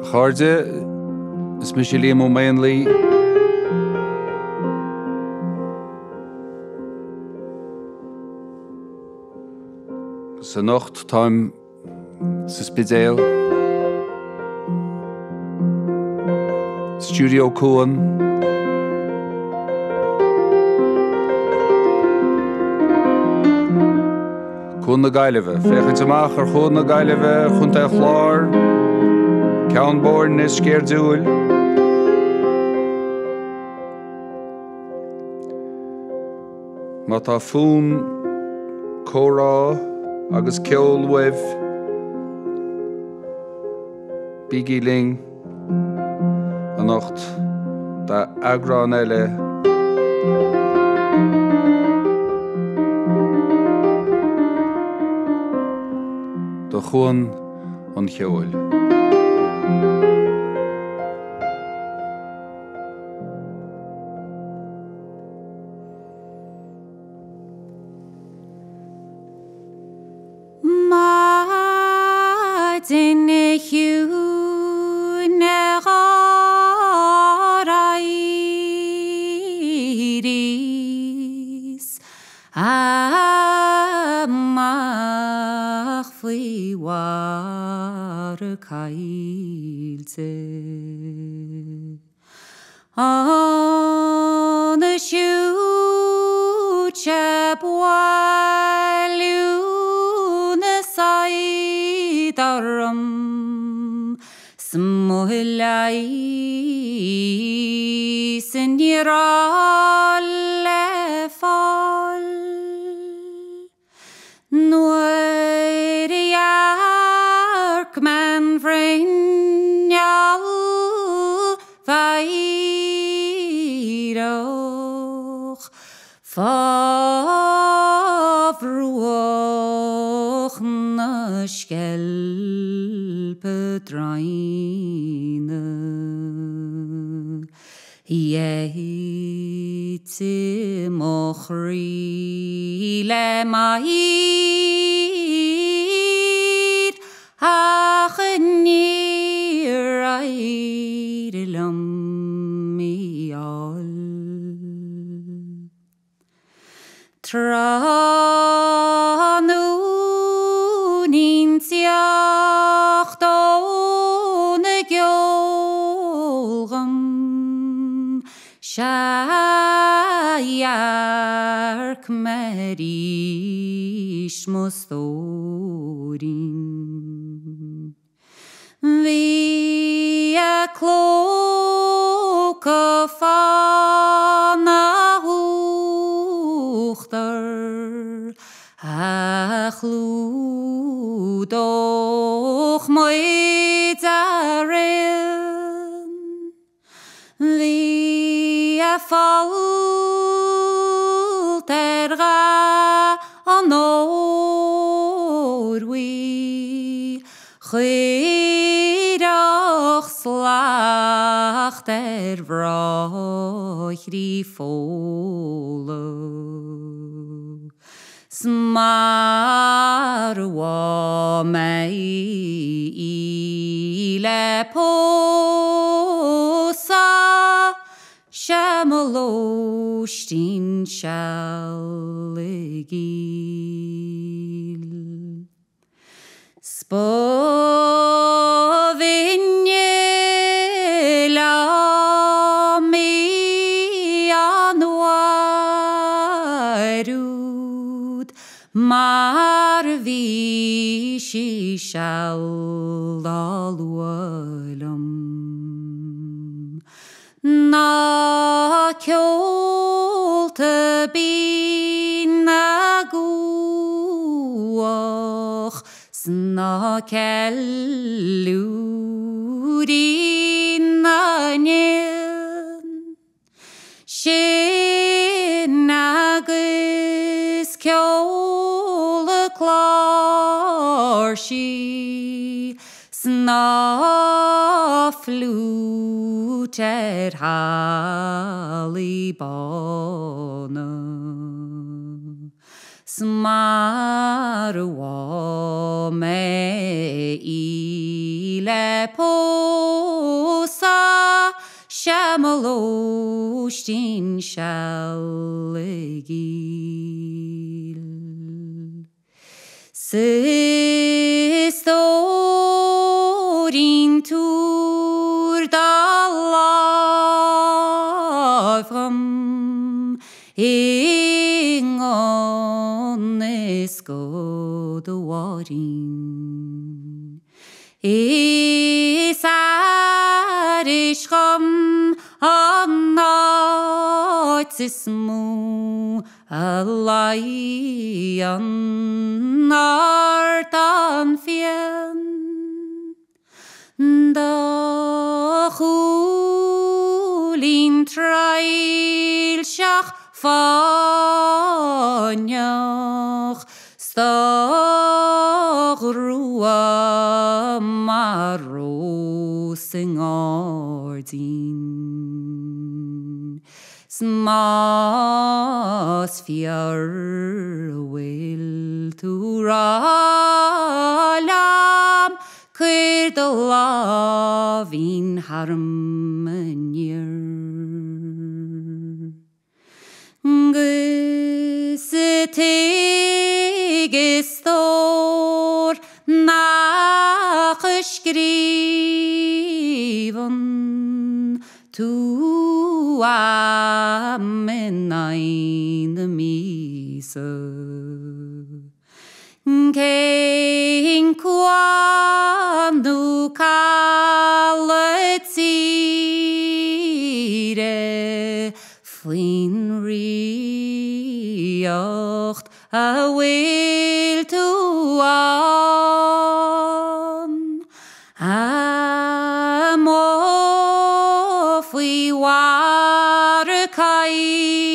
A chairde, is mise Liam Ó Maonlaí. Agus anocht táim sa Spidéal. Stiúideo Cuan. Cuan na Gaillimhe. Féachaint amach ar Chuan na Gaillimhe, ar Chontae an Chláir, Ceann Boirne is Sceirdiúil. Má tá fonn comhrá agus ceol uaibh, bígí linn anocht d'eagrán eile de Chuan an Cheoil. Maidin chiúin dhár éiríos amach faoi bharr coillte. Ansiúd sea bailiú na saighead orm 's mo leigheas ní raibh le fáil. Nuair a dhearc me'n bhruinneall mheidhreach fá bhruach na sceilpe draighne. Thit mo chroí le m'athair ach níor éirigh liom í fháil. Tráthnóinín teacht óna gceol dhom, sea dhearc mé arís mo stóirín. Bhí a clóca fána huachtar a chlúdódh muid araon. Bhí a folt ar dhath an óir bhuí, chuirfeadh slacht ar bhráithrí Fódhla. 'S mar a bhá mé í le pósadh, 'sé mo lóistín seal i gCill. 'S ba bhinne liom í an uair úd mar a bhí sí seal á lua liom. Ná ceolta binn na gcuach 's ná ceiliúraí na n-éan. Sin agus ceol na cláirsí 's na fliúit ar hallaí bána. 'S 'S mara bhfaighidh mé í le pósadh 'sé mo lóistín seal i gcill. 'S a stóirín tabhair do láimh dhom i ngan fhios do do mháithrín. Is aithris dhom an áit is mó a luíonn ort an phian. Do chúilín traoilseach fáinneach 's do ghrua mar rós i ngairdín. 'S más fíor a bhfuil tú rá liom Cuir do láimhín tharam aniar. 'Gus tuig a stór nach scríobhann tú am in aghaidh na míosa. Cén cuan nó caladh tíre faoin Ríocht a bhfuil tú ann? Amuigh faoi bharr coillte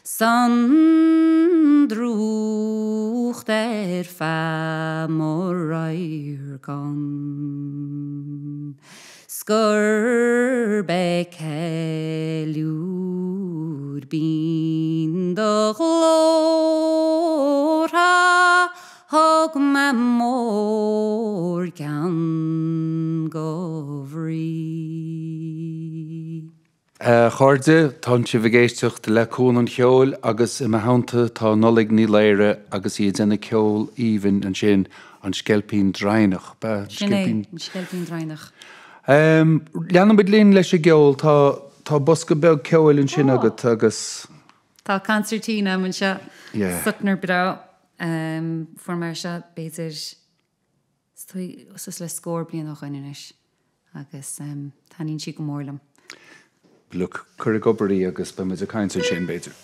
'S an drúcht ar feadh mo radhairc ann 's gurb é ceiliúr binn do ghlórtha thug mé mórghean go bhrí. A chairde, tánn sibh ag éisteacht le Cuan an Cheoil agus i mo theannta tá Nollaig Ní Laoire agus í ag déanamh ceol aoibhinn ansin, An Sceilpín Draighneach, ab ea? Sin é, An Sceilpín Draighneach. Leanfaidh muid linn leis an gceol, tá tá bosca beag ceoil ansin agat agus. Tá concertina agam anseo, Suttner breá. Fuair mé é seo b'fhéidir Is dóigh suas le scór bliain ó shoin anois agus taitníonn sí go mór liom. Look, cuir ag obair í agus beidh muid ag caint ansin, b'fhéidir.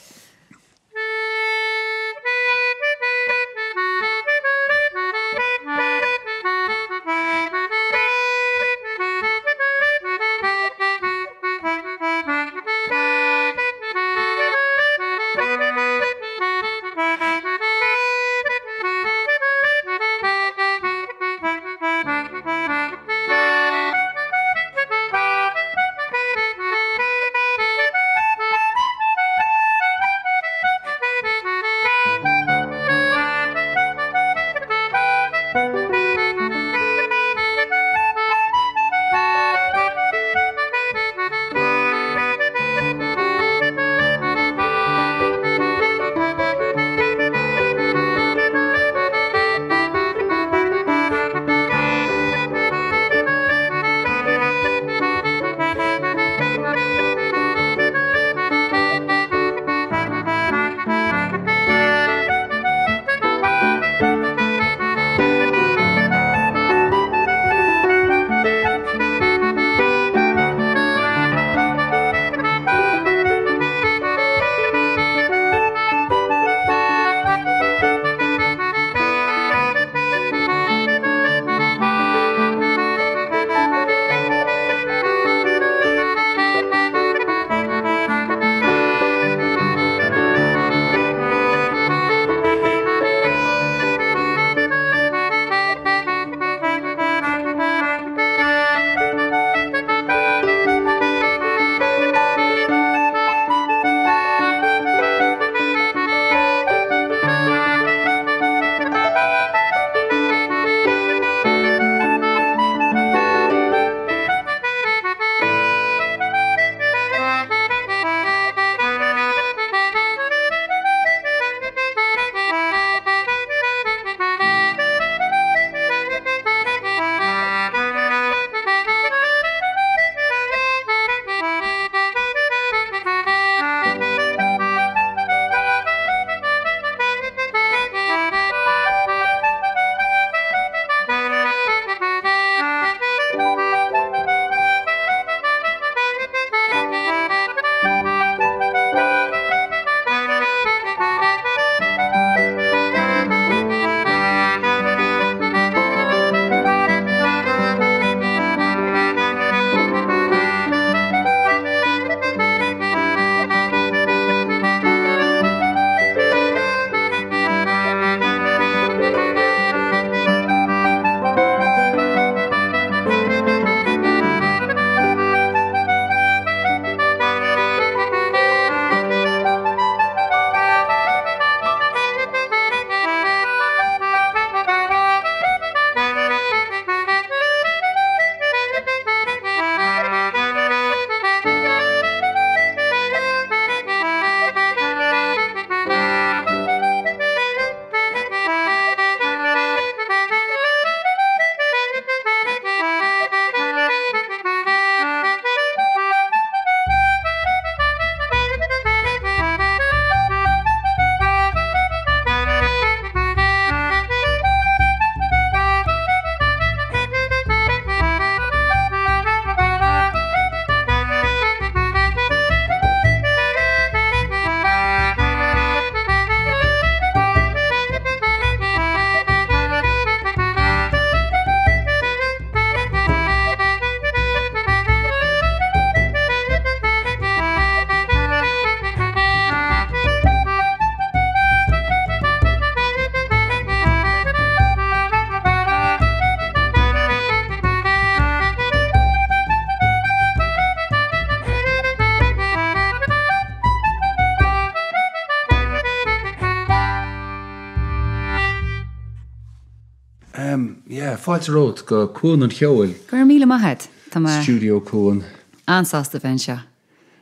Yeah, fáilte romhat go Cuan an Cheoil. Go raibh míle maith agat. Tá mé. Stiúideo Cuan. An-sásta a bheith anseo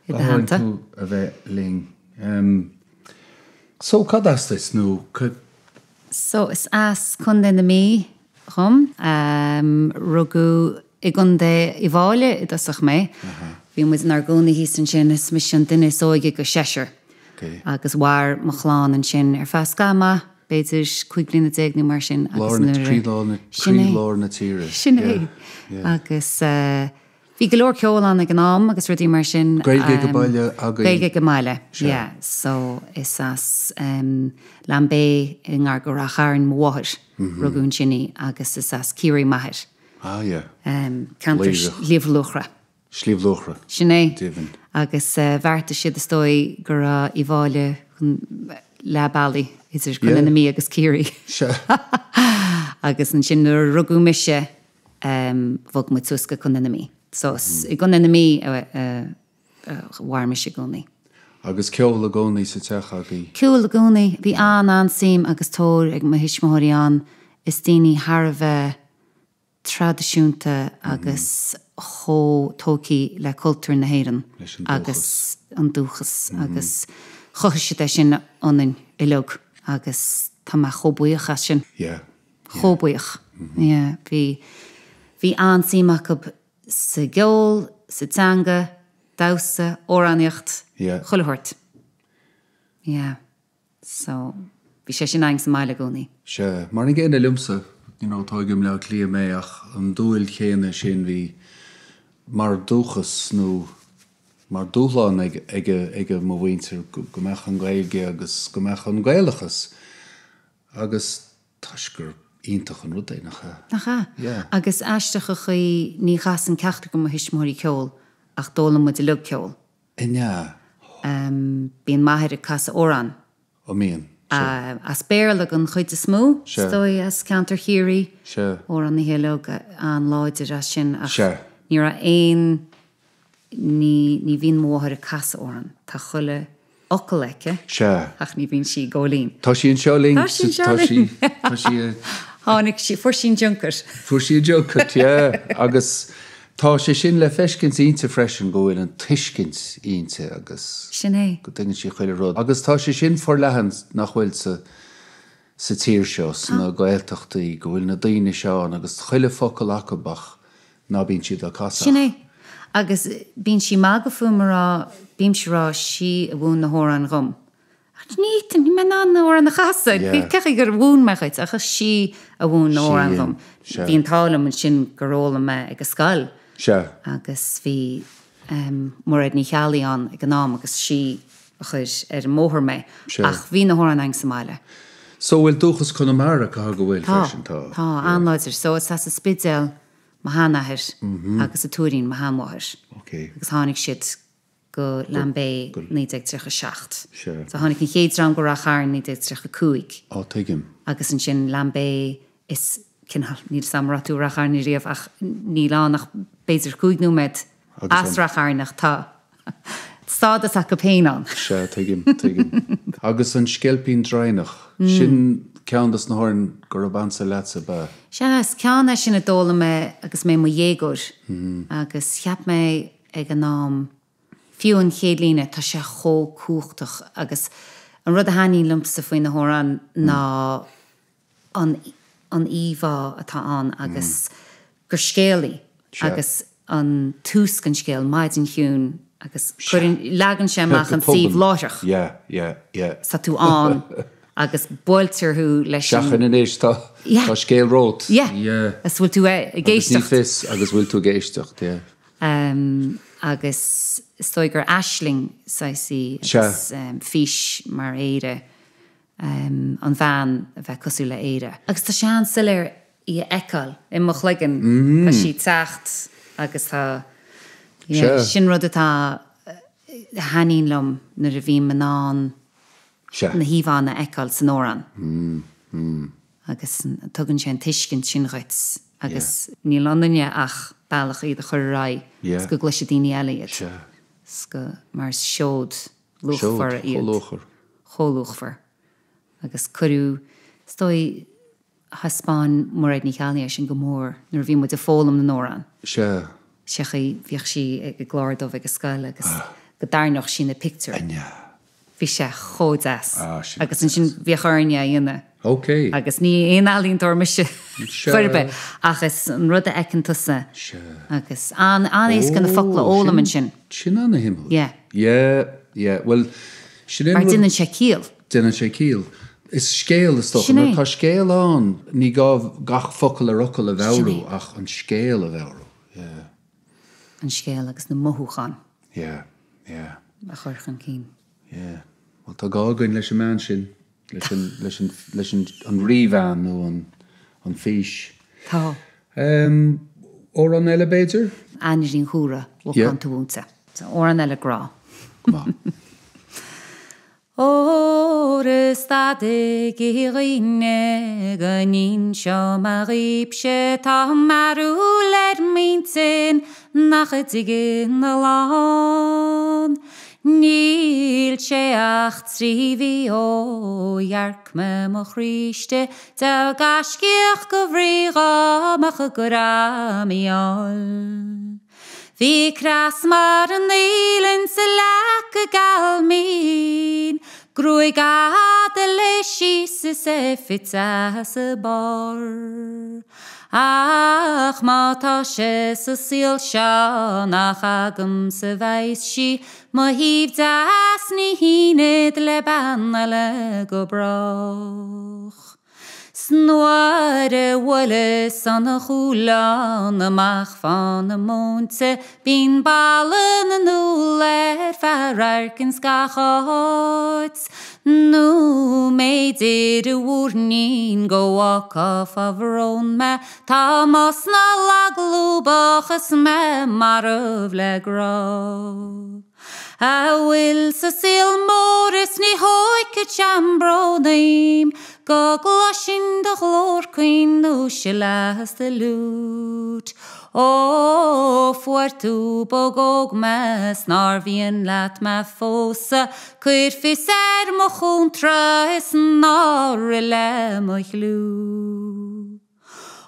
i do theannta. Ba tú a bheith linn. So, cad as duit nó cad. So, is as Contae na Mí dhom. Rugadh i gContae Uíbh Fhailí i dtosach mé. Bhí muid inár gcónaí thíos ansin. Is mise an duine is óige de sheisear. Agus mhair mo chlann ansin ar feadh scaitheamh maith, b'fhéidir 15 bliana nó mar sin. Agus nuair a. Croílár na tíre. Sin é. Agus bhí go leor ceoil ann ag an am agus rudaí mar sin. Gaeilge ag an baile agaibh? Gaeilge ag an mbaile, yeah. So is as Lambay i ngar do Ráth Chairn mo mháthair. Rugadh ansin í agus is as Ciarraí m'athair. Ah yeah. Ceantar Shliabh Luachra. Sliabh Luachra. Sin é. Deimhin. Agus bheartaigh siad is dóigh go raibh Uíbh Fhailí leath bealaigh idir Contae na Mí agus Ciarraí. Sea. Agus ansin nuair a rugadh mise bhog muid suas go Contae na Mí. So is i gContae na Mí a mhair mise i gcónaí. Agus ceol i gcónaí sa teach agaibh? Ceol i gcónaí. Bhí an-an-suim agus tóir ag mo thuismitheoirí ann. Is daoine thar a bheith traidisiúnta agus chomh tógtha le cultúr na hÉireann agus an dúchas agus chothaigh siad é sin ionainn uilig agus tá mé chomh buíoch as sin. Chomh buíoch. Yeah. Bhí, bhí an-suim acu sa gceol, sa teanga, damhsa, amhránaíocht, chuile shórt. Yeah. So, bhí sé sin againn sa mbaile i gcónaí. Sea, mar an gcéanna liomsa, you know, tógadh i mBleá Cliath mé ach an dúil chéanna sin bhí mar dúchas nó mar dúshlán ag, ag, ag mo mhuintir go, go mbeadh an Ghaeilge agus go mbeadh an Gaelachas agus toisc gur iontach an rud é, nach ea? Nach ea? Yeah. Agus aisteach an chaoi, ní chasann ceachtar de mo thuismitheoirí ceol ach d'fhoghlaim muid uilig ceol. An ea? Bíonn m'athair ag casadh amhrán. Ó mbíonn? Sea. As Béarla den chuid is mó, is dóigh, as ceantar Chiarraí. Sea. Amhránaithe uilig an-láidir as sin ach Sea. ní raibh aon, ní, ní bhíonn mo mháthair ag casadh amhrán. Tá chuile fhocal aici. Sea. Ach ní bhíonn sí ag gabháil fhoinn. Tá sí anseo linn. Tá sí anseo linn. Tá sí, tá sí. Tháinig sí, fuair sí an junket. Fuair sí an junket, yeah. Agus tá sé sin le feiscint inti freisin, go bhfuil an tuiscint inti agus. Sin é. Go dtuigeann sí chuile rud. Agus tá sé sin forleathan, nach bhfuil, sa, sa tír seo, sna Gaeltachtaí, go bhfuil na daoine seo ann agus chuile focal acu ach ná bíonn siad á casadh. Sin é. Agus bíonn sí ag magadh fúm a rá, bímse a rá, sí a mhúin na hamhráin dhom. Ach ní fhéadfainn, níl mé in ann na hamhráin a chasadh. Cén chaoi gur mhúin mé dhuit, ach is sí a mhúin na hamhráin dhom. Bhí an t-ádh liom ansin gur fhoghlaim mé ag an scoil. Sea. Agus bhí Mairéad Ní Cheallaigh ann ag an am agus sí a chuir ar an mbóthar mé. Ach bhí na hamhráin againn sa mbaile. So bhfuil dúchas Conamara, caithfidh go bhfuil freisin? Tá, tá, an-láidir. So is as an Spidéal mo sheanathair agus an Tuairín mo sheanmháthair. Agus tháinig siad go Lambay 1937. So tháinig an chéad dream go Rath Chairn 1935. Á, tuigim. Agus ansin Lambay is cineál, níl 's a'm an raibh tú i Rath Chairn riamh ach níl ann ach b'fhéidir cúig nóiméad as Rath Chairn ach tá stádas acu féin ann. Sea, tuigim, tuigim. Agus an Sceilpín Draighneach, sin ceann dos na hamhráin gurb ansa leatsa, ab ea? Sea, is ceann é sin a d'fhoghlaim mé agus mé i mo dhéagóir agus cheap mé ag an am, fiú an chéad líne, tá sé chomh cumhachtach agus an rud a thaitníonn liomsa faoi na hamhráin ná an an íomhá atá ann agus gur scéal í agus an tús den scéal, maidin chiúin agus cuireann, leagann sé amach an suíomh láithreach. Tá tú ann agus buailtear thú leis an. Seachain anois, tá tá scéal romhat. Yeah. Agus bhfuil tú ag éisteacht. Agus ní fios agus bhfuil tú ag éisteacht, yeah. Agus is dóigh gur aisling saghas í agus fís mar Éire. an bhean a bheith cosúil le Éire. Agus tá sé an-soiléir í a fheiceáil i mo chloigeann, tá sí ag teacht agus tá, yeah, sin rud atá, a thaitníonn liom nuair a bhím in ann na híomhánna a fheiceáil san amhrán. Agus tugann sé an tuiscint sin dhuit agus níl ionainne ach bealach iad a chur ar aghaidh is go gcloisfidh daoine eile iad. Is go, mar is seod luachmhar iad. Chomh luachmhar. Chomh luachmhar. Agus cuireadh, is dóigh, Thaispeáin Mairéad Ní Cheallaigh é sin go mór nuair a bhí muid ag foghlaim na n-amhrán. Sea. Sé chaoi, bhíodh sí ag an gclár dubh ag an scoil agus go dtarraingeodh sí na pictiúir. An ea? Bhí sé chomh deas. Ah, sin Agus ansin bhíodh orainn é a dhéanamh. Ok. Agus ní aon ealaíontóir mise Sea. chor ar bith ach is an rud a fheiceann tusa. Sea. Agus an-éasca na focla a fhoghlaim ansin. Sin an-shuimiúil. Yeah. Yeah, yeah. Bhuel, sin é an Mar rud. déanann sé ciall. Déanann sé ciall. Is scéal, is dócha. Sin é. Nuair atá scéal ann, ní gá gach focal ar fhocal a Sin mheabhrú é. ach an scéal a mheabhrú. Yeah. An scéal agus na mothúcháin. Yeah, yeah. A chur chun cinn. Yeah. Bhuel, tá gá againn leis an meán sin, leis an, leis an, leis an, an rímheán nó an, an fís. Tá. Em, amhrán eile b'fhéidir? Ainrín Chumhra, Yeah. Macánta Mhúinte. So, amhrán eile grá. Go maith. Óra is dadaidh a dhaoine go n-inseoidh mé dhaoibhse tá mearbhall ar m'intinn nach dtuigeann a lán. Níl sé ach 3 mhí ó dhearc mé mo chroí istigh de gaiscíoch go bhrí dhá mbeadh go raibh mí fháil. Bhí cneas mar an aoileann 's a leaca geal mín, gruaig fhada léi síos is é fite as a barr. Ach má tá sé sa saol seo nach agamsa a bheas sí, mo thaobh deas ní haoinfead le bean eile go brách. 'S nuair a bhuaileas an cualann amach fá na móinte bíonn boladh na n-úll ar feadh radhairc ins gach áit. Nó mb'fhéidir a mhúirnín go bhfágfá fá bhrón mé, tá m'osna lag lúbach is mé marbh le grá. A bhfuil sa saol mór is ní thóigfead sé an brón uaim go gcloisfinn do ghlór caoin nó sileadh as do fhliúit. Ó, fuair tú bog óg mé 's nár mhian leat mé phósadh, cuir fios ar mo chúntra is ná rith le mo chliú.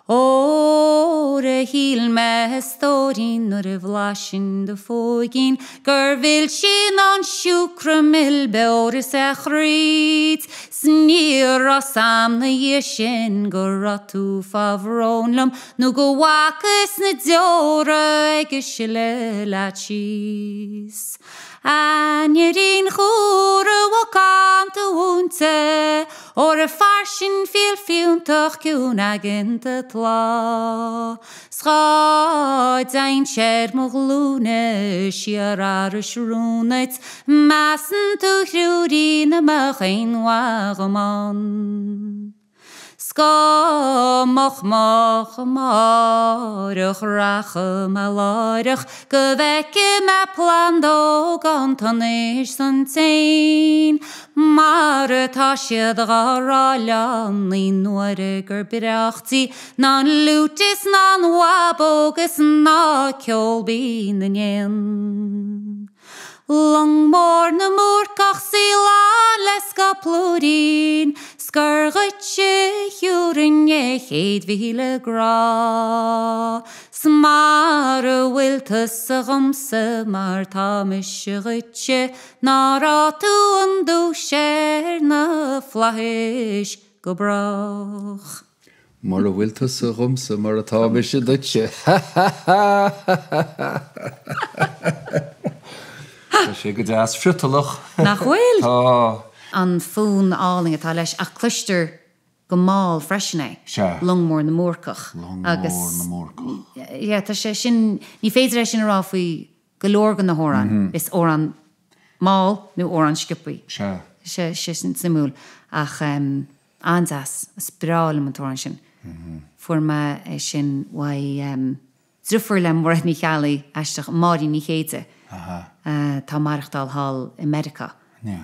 Óra shíl mé a stóirín nuair a bhlaisinn do phóigín gur mhilse ná an siúcra mil beoir is ea thríd 's ní raibh 's a'm 'na dhiaidh sin go raibh tú fá bhrón liom nó go bhfacas na deora ag sileadh leat síos. Ainrín chumhra mhacánta mhúinte, óra fairsing fial fiúntach ciúin aigeanta tláth. 'S dhá dtéinnse ar mo ghlúine siar arais rún duit, measann tú a thriúirín a mbeadh aon mhaith dhom ann. 'S go moch moch amáireach rachaidh mé láithreach go bhfeicfidh mé plandóg an tsonais 's an tséin mar atá siad dhá rá liom naoi n-uaire gur breáichte í ná an fhliúit is ná an bhábóg is ná ceol binn na n-éan. Long mór na mBúrcach 's í lán le scoth plúirín 's gur dhuitse a thiúrfainn é 100,000 grá 's mara bhfuil tusa dhomsa mar tá mise dhuitse ná raibh tú an duais ar na flaithis go brách. Mura bhfuil tusa dhomsa mar atá mise duitse. Tá sé go deas friotalach. Nach bhfuil? Tá. An fonn álainn atá leis, ach cloistear go mall freisin é. Sea. Long Mór na mBúrcach. Long Mór na mBúrcach. Yeah, tá sé sin, ní féidir é sin a rá faoi go leor de na hamhráin. Is amhrán mall nó amhrán sciobthaí. Sea. Sé sin suimiúil. Ach an-deas. Is breá liom an t-amhrán sin. Fuair mé é sin uaidh driofúr le Mairéad Ní Cheallaigh, aisteach, Máirín Ní Chéide, atá ag maireachtáil thall i Meiriceá.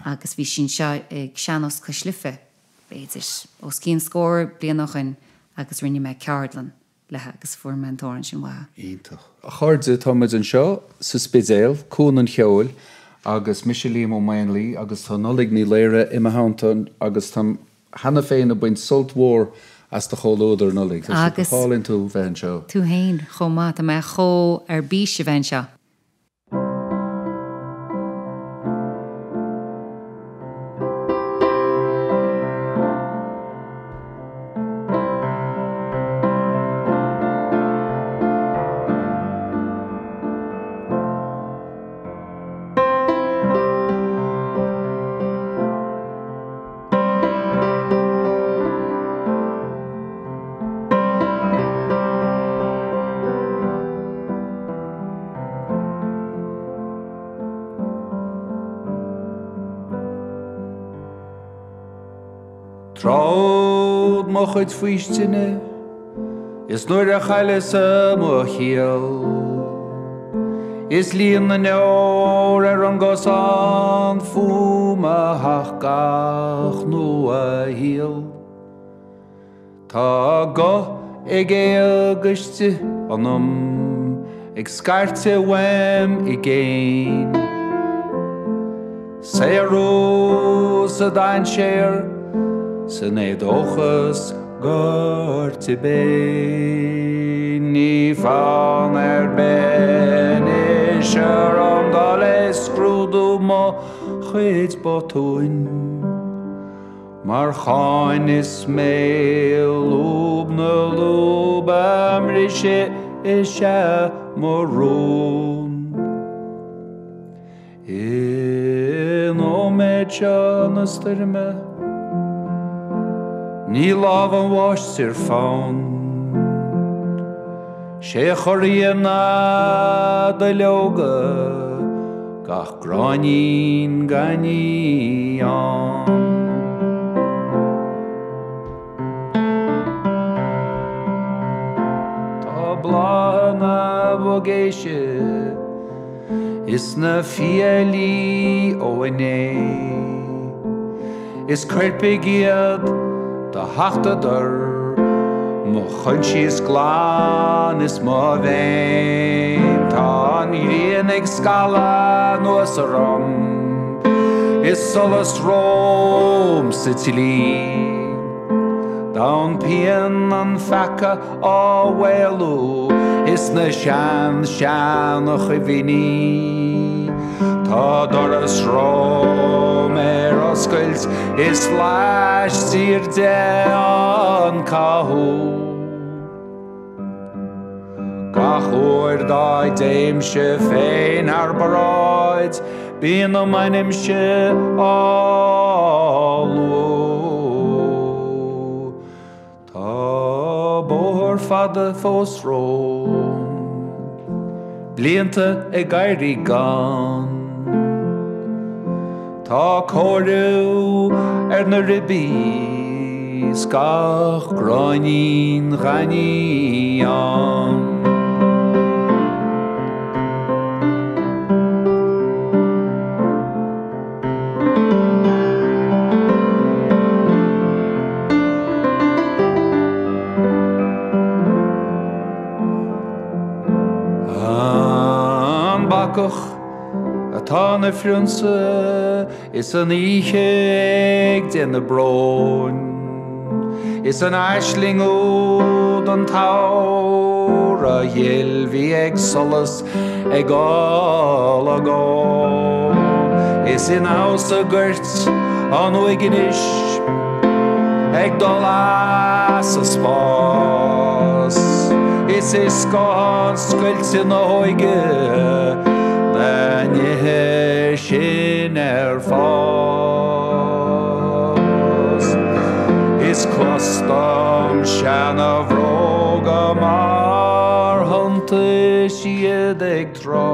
Agus bhí sí anseo ag Sean-Nós Cois Life, b'fhéidir, os cionn scór bliain ó shoin agus rinne mé ceardlann léi agus fuair mé an t-amhrán sin uaithi. Iontach. A chairde, tá muid anseo sa Spidéal, Cuan an Cheoil, agus mise Liam Ó Maonlaí agus tá Nollaig Ní Laoire i mo theannta agus táim cheana féin ag baint sult mhór as do chomhluadar, Nollaig. Tá sé go hálainn tú bheith anseo. Tú fhéin chomh maith. Tá mé chomh ar bís a bheith anseo. Tráth mo chuid faoistine is nuair a chailleas-sa mo chiall Is líon na ndeor ar an gcosán fúm a theacht gach nua-shaol. Tá guth ag éag istigh ionam ag scairteadh uaim i gcéin. Saothrú sa dainséar, san éadóchas gur cibé. Ní fonn ar bith anois orm dul ag scrúdú mo chuid botúin. Mar cháin is mé lúb na lúb a mbriseadh is ea mo rún. I nóiméad seo na stoirme, ní lámh an mháistir fann. 'Sé a chorraíonn na duilleoga gach gráinnín gainní ann. Tá blátha na bogéise is na fiailí ó inné, Is coirpigh iad do thachtadar mo choinsias glan is mo mhéin. Tá an ghrian ag scaladh anuas orm is solas romham sa tslí. D'fhonn pian an pheaca á mhaolú is na sean-sean-chuimhní. Tá doras romham ar oscailt is laistiar de an cathú. Gach uair dá dtéimse féin thar paráid bíonn m'ainmse á lua. Tá bóthar fada fós romham, blianta ag éirí gann. Tá comhaireamh ar na ribí 's gach gráinnín gainní ann. An bacach atá ina phrionsa is an oíche ag déanamh bróin, Is an aisling úd an tsamhraidh ghil bhí ag solas ag olagón. Is i ndamhsa goirt an uaignis ag dul as a spás. Is i scáthán scoilte na hóige na nithe sin ar fás. Is clos dom seana-bhróga mar thonnta 's iad ag trá.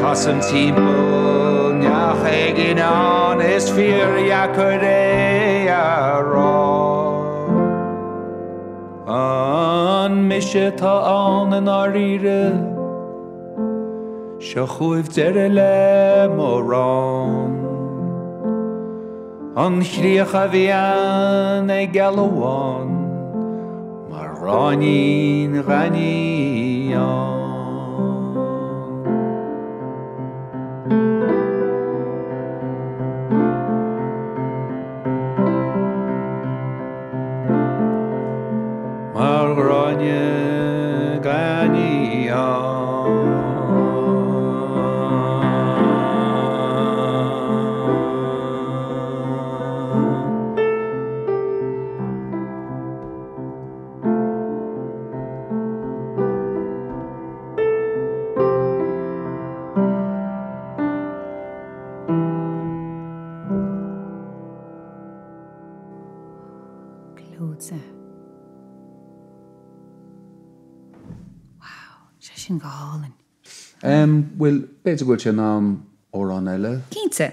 Casaim timpeall neach éigin ann is fíordheacair é a rá. An mise atá ann i ndáiríre? Seo chugaibh deireadh le mo rann. An chríoch a bhíonn ag gealbhan mar ghráinnín ghainní ann. Mar ghráinne gan í ann. Gleoite. Wow, sé sin go hálainn. Em, bhuel, b'fhéidir go bhfuil sé in am amhrán eile? Cinnte.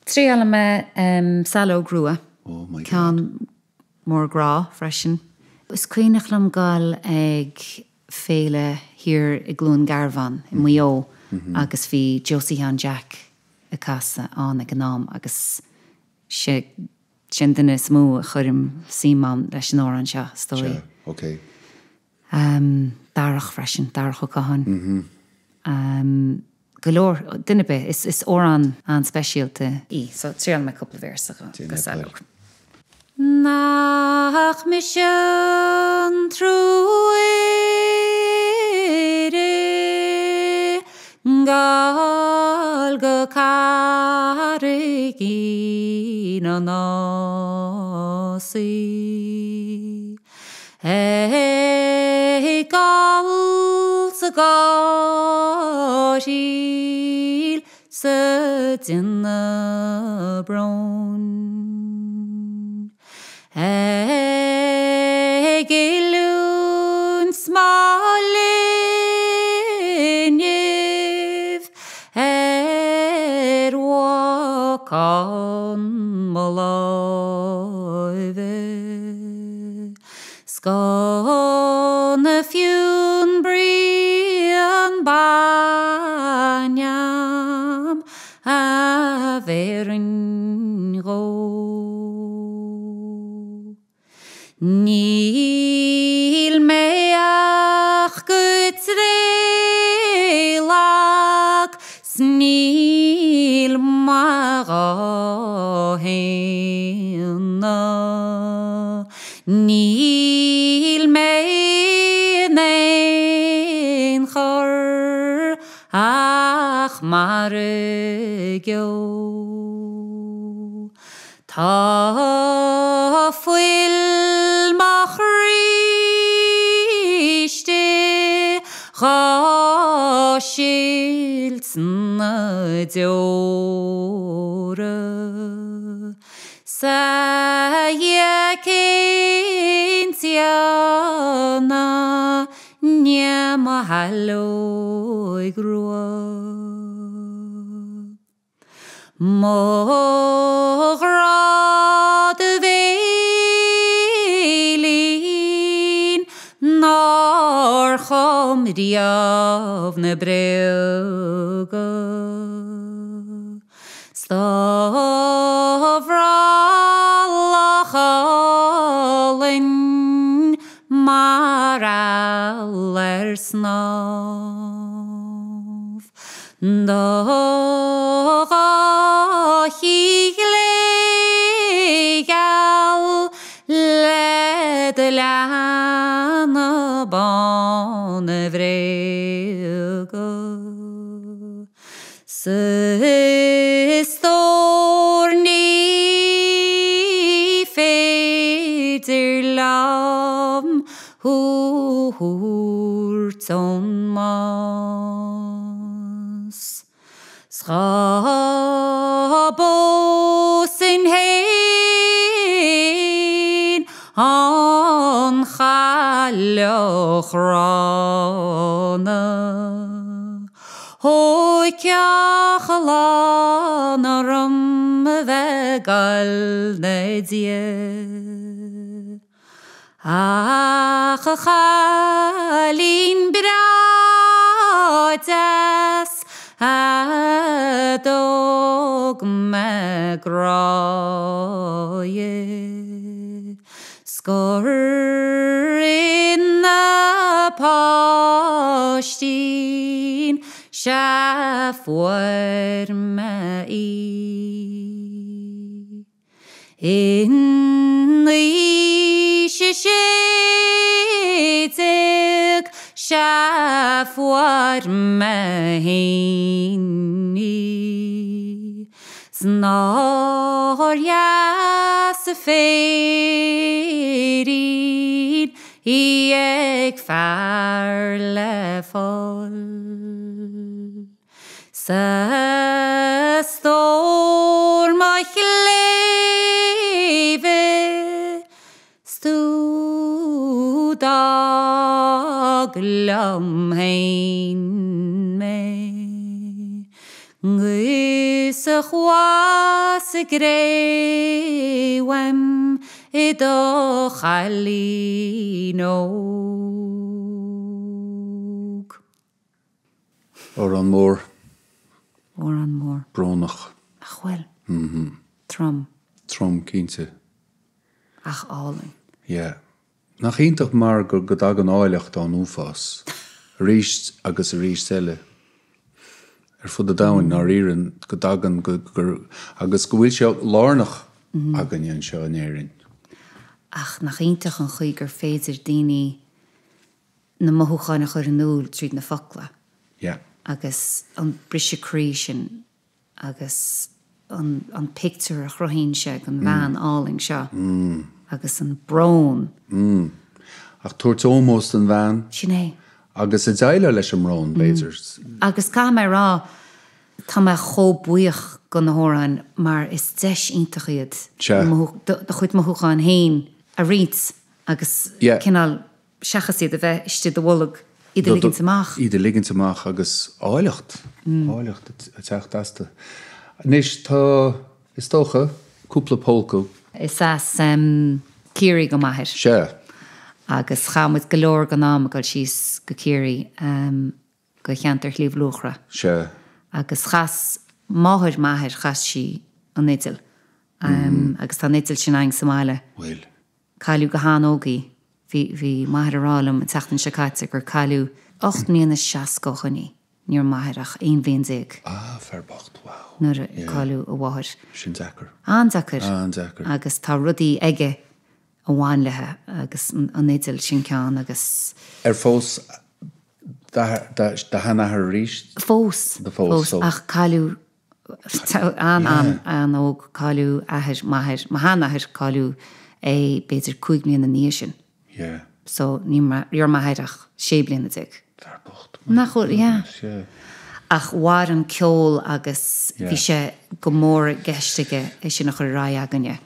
Triailfidh mé em Saileog Rua. Oh my God. Ceann mór grá freisin. Is cuimhneach liom dul ag féile thiar i gCluain Garbhán i Maigh Eo agus bhí Josie Sheáin Jeaic ag casadh ann ag an am agus sé an duine is mó a chuirim suim ann leis an amhrán seo, is dóigh. Sea, ok. Darach freisin, Darach Ó Catháin. Go leor, duine ar bith, is amhrán an-speisialta í, so triailfidh mé cúpla véarsa de Saileog. Nach mise an truaire gabháil go Carraigín an Ásaigh. Ag gol 's ag gáiríl 's ag déanamh bróin. Ag oiliúint mo linbh ar bhacán mo láimhe. 'S gona fionn bruíon bainne a bhéarfainn dhó. Níl mé ach go tréadlag 's níl maith dhá shéanadh. Níl mé in aon chor ach mar a gheobhadh. Tá fuil mo chroí istigh dhá silt sna deora. 'S a Dhia cén t-ionadh 'ndiaidh mo shaileoig rua. Mo ghrá do bhéilín nár chum riamh na bréaga. 'S do bhrollach álainn mar eal ar snámh. Do gháithí ghlégheal le do leanbh bán a bhréagadh. 'S a stór ní féidir liom thú thabhairt ón mbás. 'S dhá bpósfainn fhéin an chailleach ghránna. Thóigfeadh a lán orm a bheith ag goil 'na diaidh. Ach a chailín breá deas a dtug mé grá di. 'S gur ina páistín sea fuair mé í. In aois a sé 19, sea fuair mé fhéin í. 'S nár dheas an féirín í ag fear le fáil. 'S a stór mo chléibhe 's tú d'fhág liom fhéin mé. 'Gus a chuas i gcré uaim i do chailín óg. Amhrán mór. Amhrán mór. Brónach. Nach bhfuil? Trom. Trom, cinnte. Ach álainn. Yeah. Nach iontach mar go go dtagann áilleacht ón uafás. Arís agus arís eile. Ar fud an domhain, ndáiríre, go dtagann, go, gur, agus go bhfuil sé lárnach againne anseo in Éirinn. Ach nach iontach an chaoi gur féidir daoine na mothúcháin a chur in iúl tríd na focla. Yeah. Agus an briseadh croí sin agus an an pictiúr a chruthaíonn sé den bhean álainn seo agus an brón. Mm. Ach tabhairt ómós don bhean. Sin é. Agus ag déileáil leis an mbrón, b'fhéidir. Agus caithfidh mé a rá, tá mé chomh buíoch do na hamhráin mar is deis iontach iad do chuid mothúcháin féin a roinnt agus cineál seachas iad a bheith istigh i do bholg, iad a ligint amach. Iad a ligint amach agus áilleacht, áilleacht ag teacht astu. Anois tá, is dócha, cúpla pólca. Is as Ciarraí do m'athair. Sea. Agus chaith muid go leor den am ag dul síos go Ciarraí, go cheantar Shliabh Luachra. Sea. Agus chas máthair m'athair, chas sí an fhidil. Agus tá an fhidil sin againn sa mbaile. Bhfuil. Cailleadh go han-óg í. Bhí, bhí m'athair ag rá liom an tseachtain seo caite gur cailleadh 8 mbliana is 60 ó shoin í. Ní raibh m'athair ach 11 bhliain. Ah, fear bocht, wow. Nuair a cailleadh a mháthair. Sin deacair. An-deacair. An-deacair. Agus tá rudaí aige a bhain léi agus an fhidil sin ceann agus. Ar phós do sheanathair arís? Phós, phós, ach cailleadh An-an-an-óg, cailleadh athair m'athar, mo sheanathair, cailleadh é b'fhéidir 5 bliana ina dhiaidh sin. Yeah. So ní raibh m'athair ach 16 bliana. Fear bocht. Nach bhfuil, yeah. Yeah. Ach mhair an ceol agus bhí sé go mór i gceist aige é sin a chur ar aghaidh againne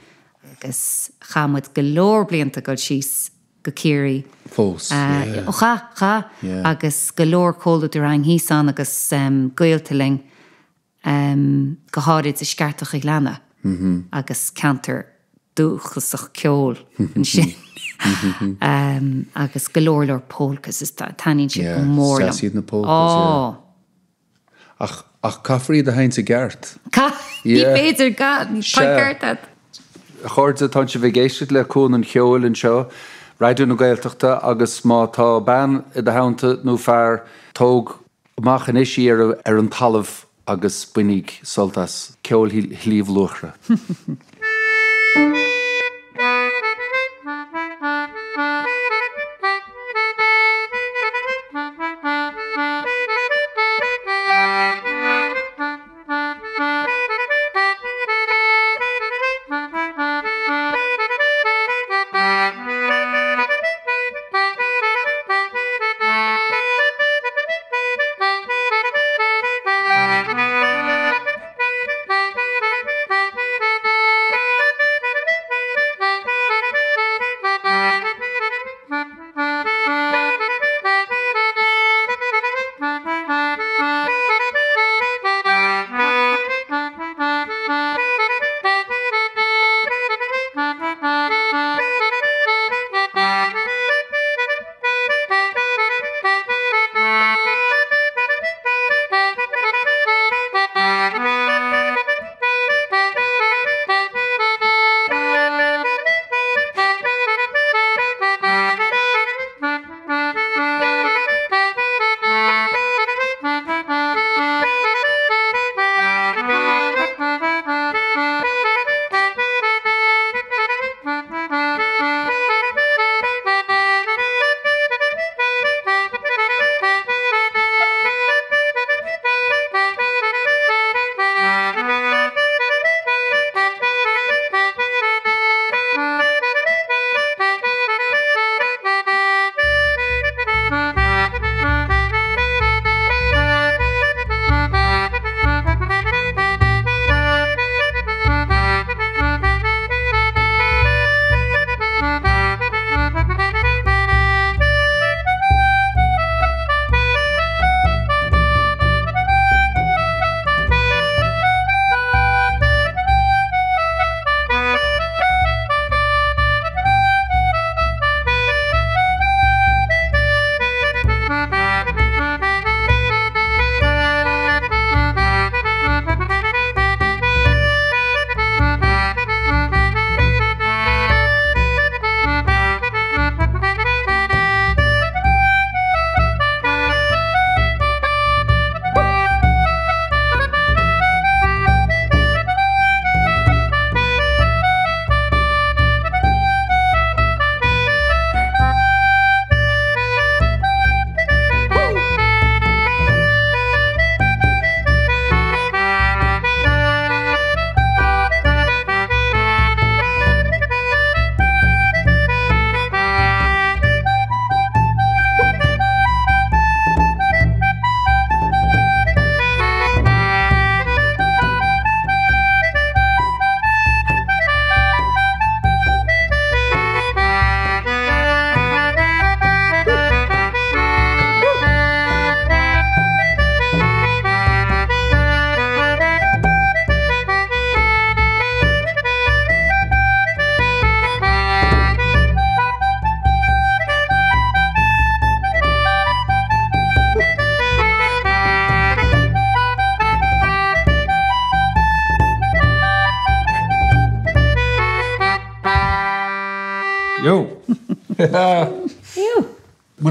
agus chaith muid go leor blianta ag dul síos go Ciarraí. Fós, yeah. Ó chaith, chaith. Yeah. Agus go leor comhluadar againn thíos ann agus gaolta linn, go háirid i Sceartach an Ghleanna agus ceantar dúchasach ceoil ansin. Agus go leor leor polkas, is taitníonn siad go mór liom. Yeah, is deas iad na polkas, yeah. Ó! Ach, ach caithfear iad a sheinnt i gceart. Caith, ní féidir gan, tá an ceart agat. A chairde, tánn sibh ag éisteacht le Cuan an Cheoil anseo, Raidió na Gaeltachta, agus má tá bean i do theannta nó fear, tóg amach anois í ar ar an talamh agus bainíg sult as ceol Shliabh Luachra.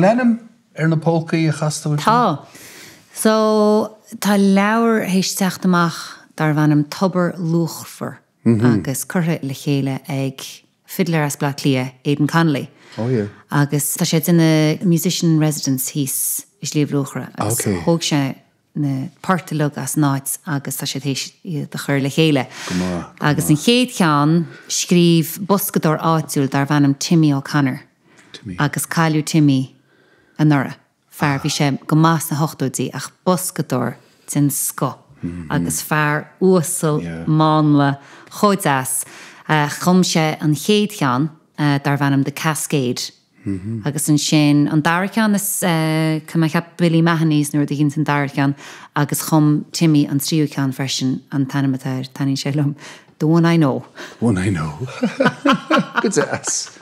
An bhfuil ainm ar na polcaí a chas tú ansin? Tá. So, tá leabhar théis teacht amach darbh ainm Tobar Luachmhar agus curtha le chéile ag fiddler as Bleá Cliath, Aidan Connolly. Oh yeah. Agus tá sé ag déanamh musician in residence thíos i Sliabh Luachra agus thóg sé na poirt uilig as an áit agus tá sé théis iad a chur le chéile. Go maith, go maith. Agus an chéad cheann, scríobh boscadóir áitiúil darbh ainm Timmy O'Connor. Timmy. Agus cailleadh Timmy anuraidh. Fear, bhí sé go maith sna hochtóidí ach boscadóir den scoth agus fear uasal mánla chomh deas. Chum sé an chéad cheann darbh ainm The Cascade agus ansin an dara ceann is tá mé ag ceapadh Billy Mahoney's nó rud éicint an dara ceann agus chum Timmy an tríú ceann freisin, an t-ainm atá air, taitníonn sé liom, The One I Know. The One I Know. Go deas.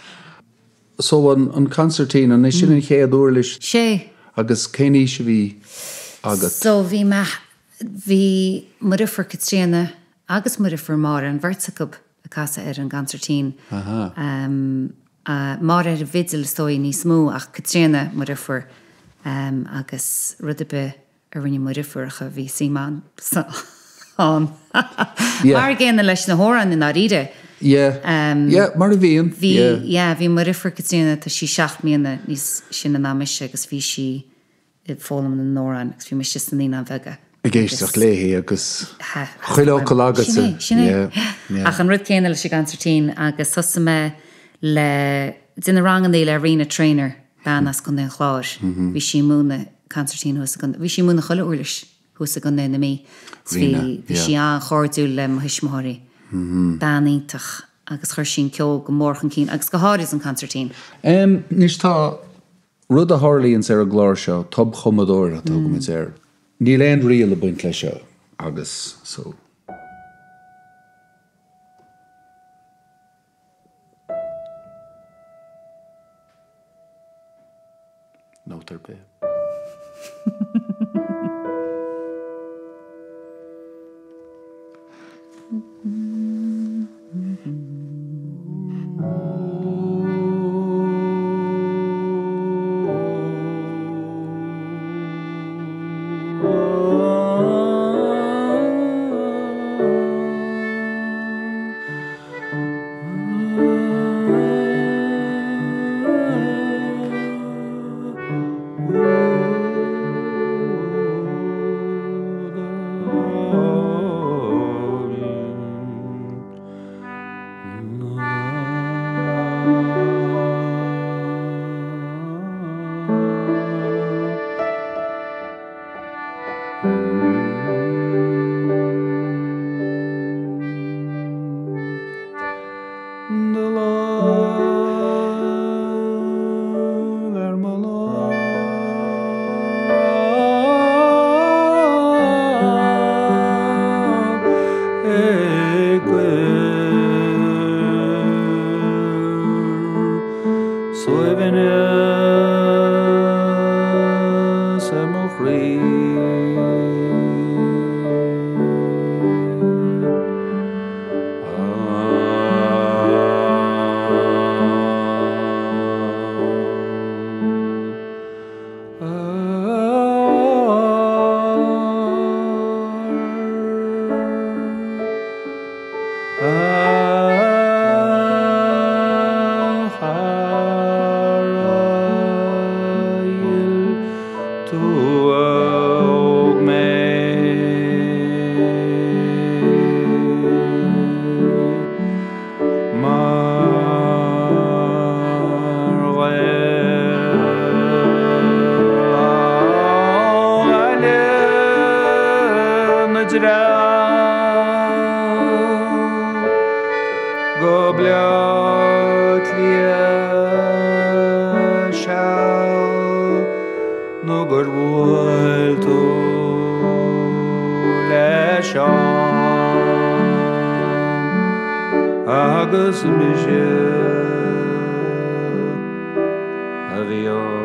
So an consairtín, an é sin an chéad uirlis? Sé. Agus cén aois a bhí agat? So bhí mé, bhí mo dheirfiúr Caitríona agus mo dheirfiúr Máire, an bheirt acu ag casadh ar an gconsairtín. Aha. Máire ar an bhfidil is dóigh níos mó ach Caitríona, mo dheirfiúr, agus rud ar bith a rinne mo dheirfiúracha, bhí suim a'msa ann. Mar an gcéanna leis na hamhráin i ndáiríre. Yeah. Yeah, mar a bhíonn. Bhí, yeah, bhí mo dheirfiúr Caitríona, tá sí 7 mbliana níos sine ná mise agus bhí sí ag foghlaim na n-amhrán agus bhí mise sna Naíonáin Bheaga. Ag éisteacht léi agus chuile fhocal agatsa. Sin é, sin é. Yeah. Ach an rud céanna leis an gconsairtín agus thosaigh mé le, déanamh rangannaí le Rena Trainor. bean as Contae an Chláir. Bhí sí ag múineadh consairtín thuas i gContae, bhí sí ag múineadh chuile uirlis thuas i gContae na Mí. Bhí, bhí sí an-chairdiúil le mo thuismitheoirí. Bean iontach agus chuir sí an ceol go mór chun cinn agus go háirid an consairtín. Anois tá rud a tharlaíonns ar an gclár seo, tobchumadóir a thugaimid air. Níl aon riail ag baint leis seo agus so. Nóta ar bith. Do lámh ar mo lámh ag cur suaimhneas ar mo chroí. A chara dhil tú a thóg mé. Mar ghael ó Bhaile na dTreabh go Bleá Cliath seal nó gur bhuail tú le Seán agus mise a bhí ann.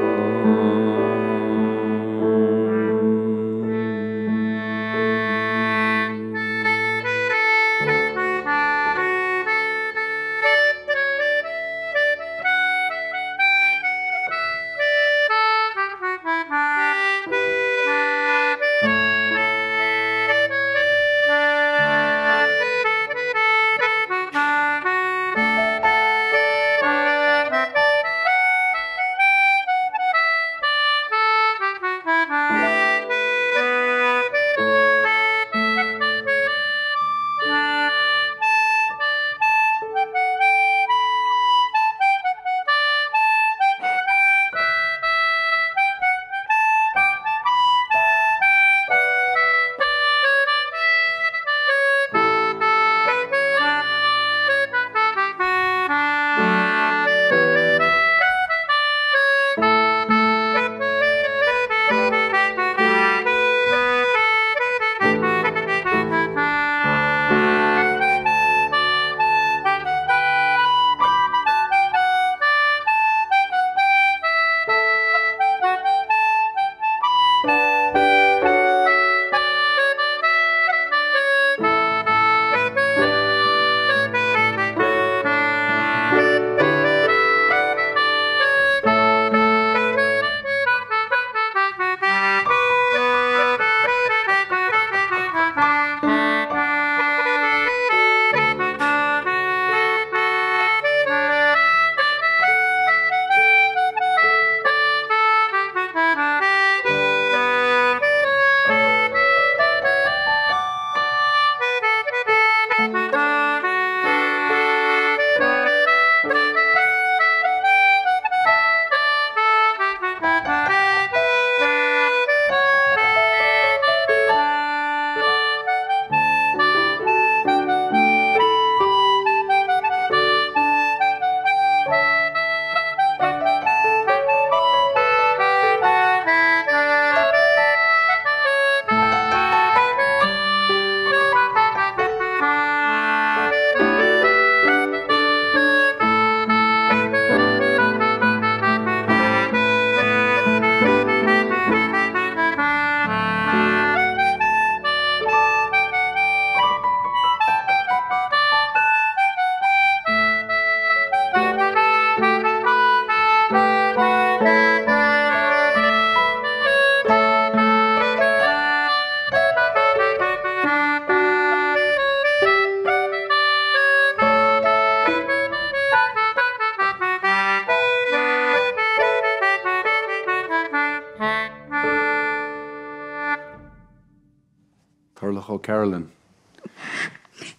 Turlough O'Carolan.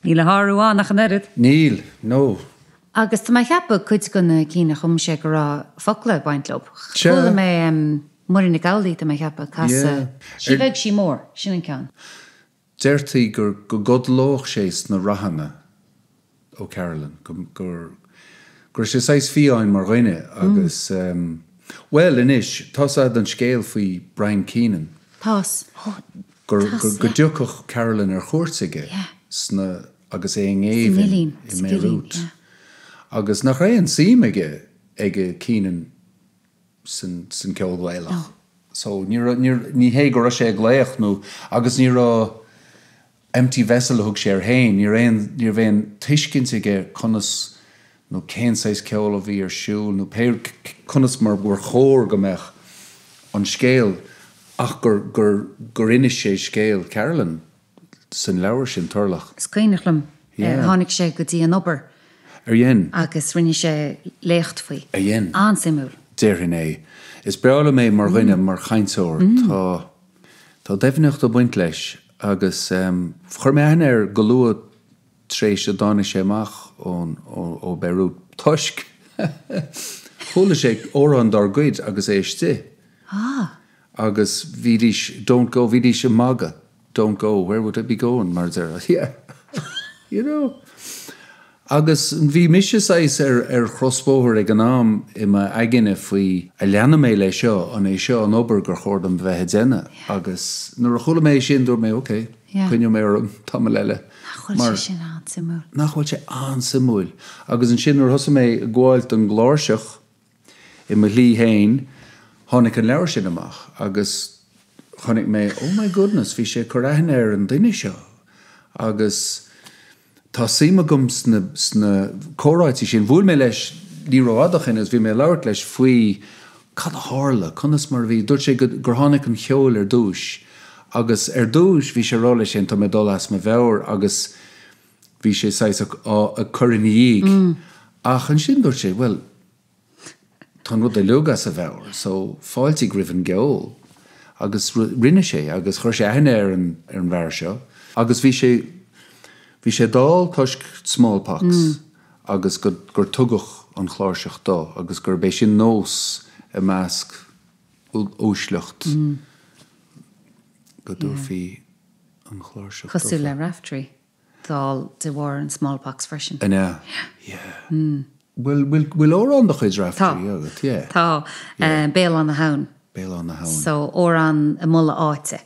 Níl a shárú ann ach an oiread. Níl, no. Agus tá mé a cheapadh cuid de na cinn a chum sé go raibh focla ag baint leo. Chuala mé Muireann Nic Amhlaoibh, tá mé a cheapadh, ag casadh Sí Bheag Sí Mhór, sin an ceann. Deirtí gur go gcodlódh sé sna ráthanna, O'Carolan, go go raibh sé saghas fiáin mar dhuine agus bhuel anois, tá's a'd an scéal faoi Brian Keenan. Tá's. Gur go dtiocfadh Carolan ar chuairt aige sna agus é i ngéibheann i mBeirut. Agus nach raibh aon suim aige aige Keenan san san ceol Gaelach. So ní raibh ní ní hé go raibh sé ag glaoch nó agus ní raibh empty vessel a thug sé air féin, ní raibh aon ní raibh aon tuiscint aige conas nó cén saghas ceoil a bhí ar siúl nó pé conas mar gur chóir go mbeadh an scéal ach gur gur gur inis sé scéal Carolan san leabhar sin, Turlough. Is cuimhneach liom, tháinig sé go dtí an obair. Ar dhein? Agus rinne sé léacht faoi. Ar dhein? An-suimiúil. Déarfainn é. Is breá liom é mar dhuine, mar chainteoir. Tá tá doimhneacht ag baint leis agus chuir mé aithne air go luath tar éis a dtáinig sé amach ón ó Beirut toisc chuala sé amhrán dár gcuid agus é istigh. Ah. Agus bhídís don't go, bhídís ag magadh don't go, where would I be going mar a déarfá yeah you know. Agus bhí mise saghas ar ar chrosbhóthar ag an am i m'aigne faoi an leanfaidh mé leis seo, an é seo an obair gur chóir dom bheith ag déanamh agus nuair a chuala mé é sin dúirt mé ok, coinneoidh mé orm tamall eile. Nach bhfuil sé sin an-suimiúil? Nach bhfuil sé an-suimiúil. Agus ansin nuair a thosaigh mé ag gabháil don gcláirseach i mo shlí féin, tháinig an leabhar sin amach agus chonaic mé oh my goodness bhí sé ag cur aithne ar an duine seo agus Tá suim agam sna sna comhráití sin. Bhuail mé leis ní rófhada ó shin agus bhí mé ag labhairt leis faoi cad a tharla, conas mar a bhí. Dúirt sé go gur tháinig an cheol ar dtúis agus ar dtúis bhí sé ag rá leis féin tá mé ag dul as mo mheabhair agus bhí sé saghas á ag cur ina dhiaidh. Ach ansin dúirt sé bhuel Tá an rud uilig as a mheabhair so fáiltigh roimh an gceol. Agus rinne sé agus chuir sé aithne ar an ar an bhfear seo agus bhí sé bhí sé dall toisc smallpox agus go gur tugadh an chláirseach dó agus gurb é sin nós i measc uaisleacht go dtabharfaí an chláirseach dófa. Cosúil le Raftery. dall de bharr an smallpox freisin. An ea? Yeah. Bhfuil, bhfuil, bhfuil amhrán de chuid Raftery agat? Yeah. Tá. Béal Átha na hAbhann. Béal Átha na hAbhann. So, amhrán ag moladh áite.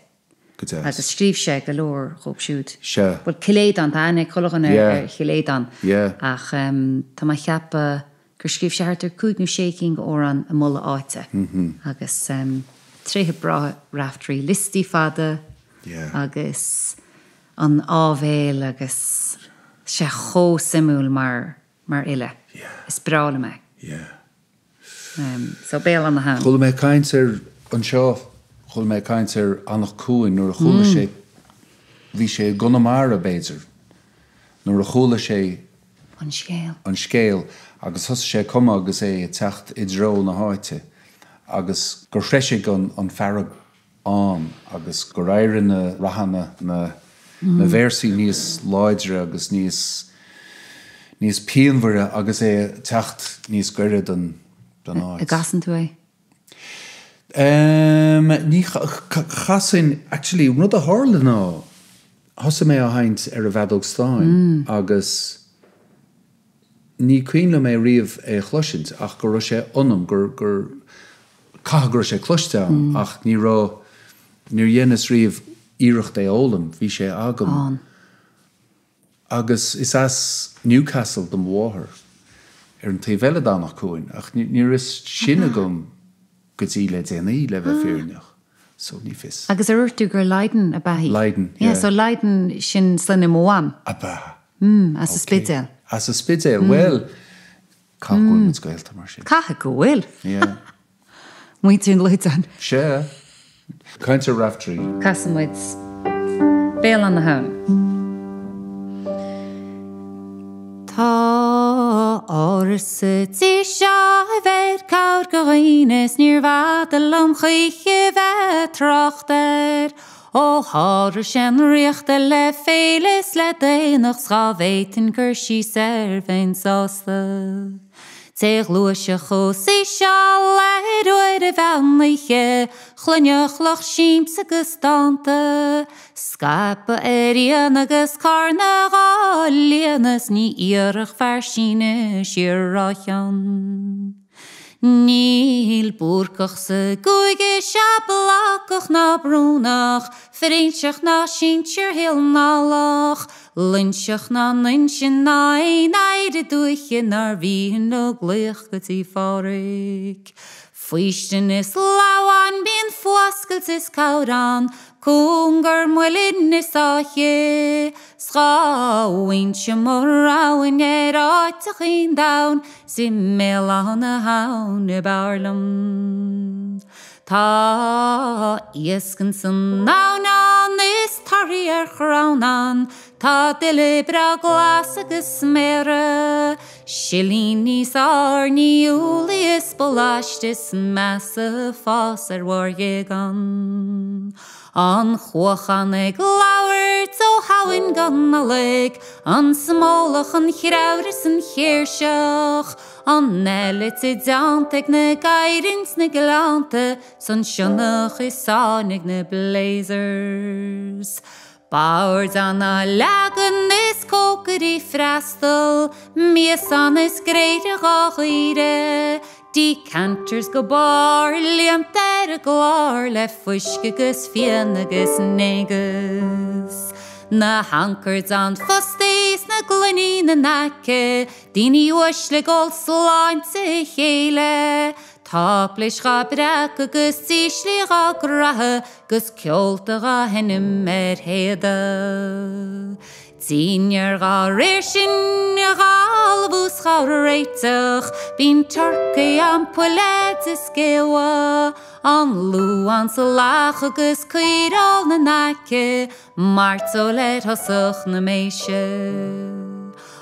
Go deas. Agus scríobh sé go leor dhóibh siúd. Sea. Bhuel, Cill Aodáin, tá aithne ag chuile dhuine ar Chill Aodáin. Yeah. Ach tá mé ag ceapadh gur scríobh sé thart ar chúig nó sé cinn d'amhráin ag moladh áite. Agus tréithe breátha Raftery, liostaí fada agus an áibhéil agus sé chomh suimiúil mar mar fhile. Is breá liom é. Yeah. So Béal Átha na hAbhann. Chuala mé caint ar anseo, chuala mé caint ar Anach Cuain nuair a chuala sé, bhí sé i gConamara b'fhéidir, nuair a chuala sé An scéal. an scéal agus thosaigh sé ag cumadh agus é ag teacht i dtreo na háite agus gur threisigh an fearg ann agus gur éirigh na nathanna, na na véarsaí níos láidre agus níos níos pianmhaire agus é ag teacht níos gaire don don áit. An gcasann tú é? Ehm, ní chasfainn, actually, an rud a tharla ná thosaigh mé á sheinnt ar an bhfeadóg stáin agus Ní cuimhin liom é riamh é a chloisint ach go raibh sé ionam, gur, gur, caithfidh go raibh sé cloiste agam ach ní raibh, níor dheineas riamh iarracht é a fhoghlaim, bhí sé agam. Ann. Agus is as Newcastle do mo mháthair, ar an taobh eile d'Anach Cuain, ach ní, ní raibh fhios sin agam go dtí le déanaí, le bheith fírinneach. So ní fios. Agus ar dhúirt tú gur Lydon ab ea í? Lydon, yeah. Yeah, so Lydon, sin sloinne mo mham. Ab ea? Mm, as an Spidéal. As an Spidéal, bhuel, caithfidh go bhfuil muid gaolta mar sin. Caithfidh go bhfuil. Yeah. Muintir an Loideáin. Sea. Caint ar Raftery. Casfaidh muid Béal Átha na hAbhann. Tá áras sa tír seo a bheir cabhair do dhaoine 's níorbh fhada liom choíche bheith ag trácht air. Ó sháraigh sé an ríocht le féile is le daonnacht 's dhá bhféadfainn cur síos air bheinn sásta. Té ghluaisfeadh os íseal ar uair an mheán oíche, chluinfeadh lucht siamsa agus dánta, Scaipeadh ar fhíon agus carnadh dhá líonadh 's ní iarrfadh fear síneadh siar dá chionn. Níl Búrcach sa gcúige seo Blácach ná Brúnach, Frinseach ná sinsear Shíol nGallach, Loinseach ná Nuinseann ná aon oidhre dúiche nár mhian leo glaoch go dtí Phádhraic. Faoistin is lamháin, bíonn fuascailt is cabhair ann, Cóngar muilinn is áithe 's dhá bhfaighinnse mo roghain ar áiteachaí an domhain 's i mBéal Átha na hAbhann ab fhearr liom. Tá iasc ins an abhainn ann is torthaí ar chrann ann, tá duille breá glas agus sméara, silíní 's airní, úllaí is baláiste is measa fás ar bharr ghéag ann. An chuach ann ag labhairt ó Shamhain go Nollaig, an smólach, an chreabhair is an chéirseach, an eilit i dteannta ag na gadhair ins na gleannta 's an sionnach i sáinn ag na blazers. Boird ann á leagan is cócairí freastal, mias ann is gréithe dhá dhaoire, decanters go barr líonta ar an gclár le fuisce agus fíon agus negus. Na hancaird ann fosta is na gloiní 'na n-aice, daoine uaisle ag ól sláinte a chéile, Táiplis dhá breacadh agus díslí dhá gcroitheadh 'gus ceolta dhá sheinm ar théada. Dinnéar dhá réir sin dhá ullmhú 's dhá réiteach, bíonn turcaí ann puiléid is géabha, an luamhán 's an lach agus caoireoil 'na n-aice, Mairteoil ar thosach na méise.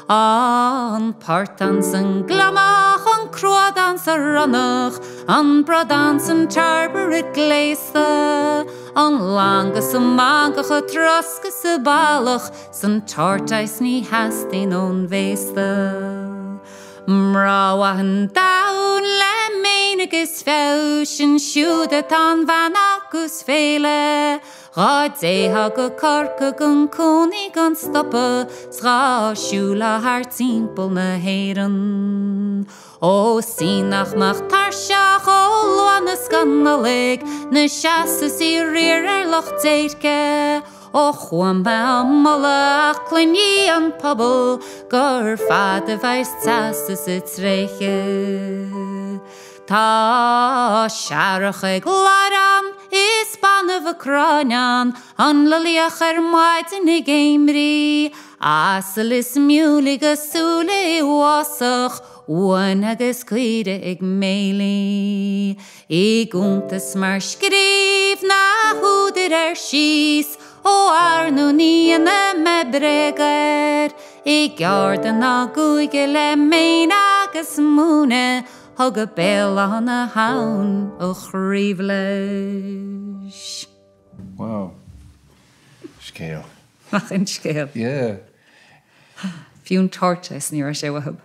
An portán 's an gliomach, an cruadán 's an ronnach, an bradán 's an turbot gléasta, an langas an mangach, an trosc is an ballach, 's an tortoise ní theastaíonn ón bhféasta. Mná mhaith an domhain le méin agus feabhas, sin siúd atá an bhean acu is féile. Dhá dtéitheá go Corcaigh gan cónaí gan stopadh 's dhá siúlfá thart timpeall na hÉireann. Ó 's í nach mbeadh tuirseach ó Luannas go Nollaig 'na seasamh 's í riar ar lucht déirce. Ó chuaigh mé á moladh ach cluinfidh an pobal gur fada a bheas teas is a tréithe. Tá searrach ag ladhar ann is banbh an cráin ann, an loilíoch ar maidin ag éimrí, asal is miúilí 'gus súile i bhfásach, uain agus caoire ag méilí. I gcuntas mar scríobh na húdair air síos, ó ar nó ní dhéanfaidh mé bréag air, i gceárda na gcúige le méin agus múineadh, Thug Béal Átha na hAbhann a chraobh leis. Wow. Scéal. Nach in scéal. Yeah. Fiú an tortoise ní raibh sé uathu.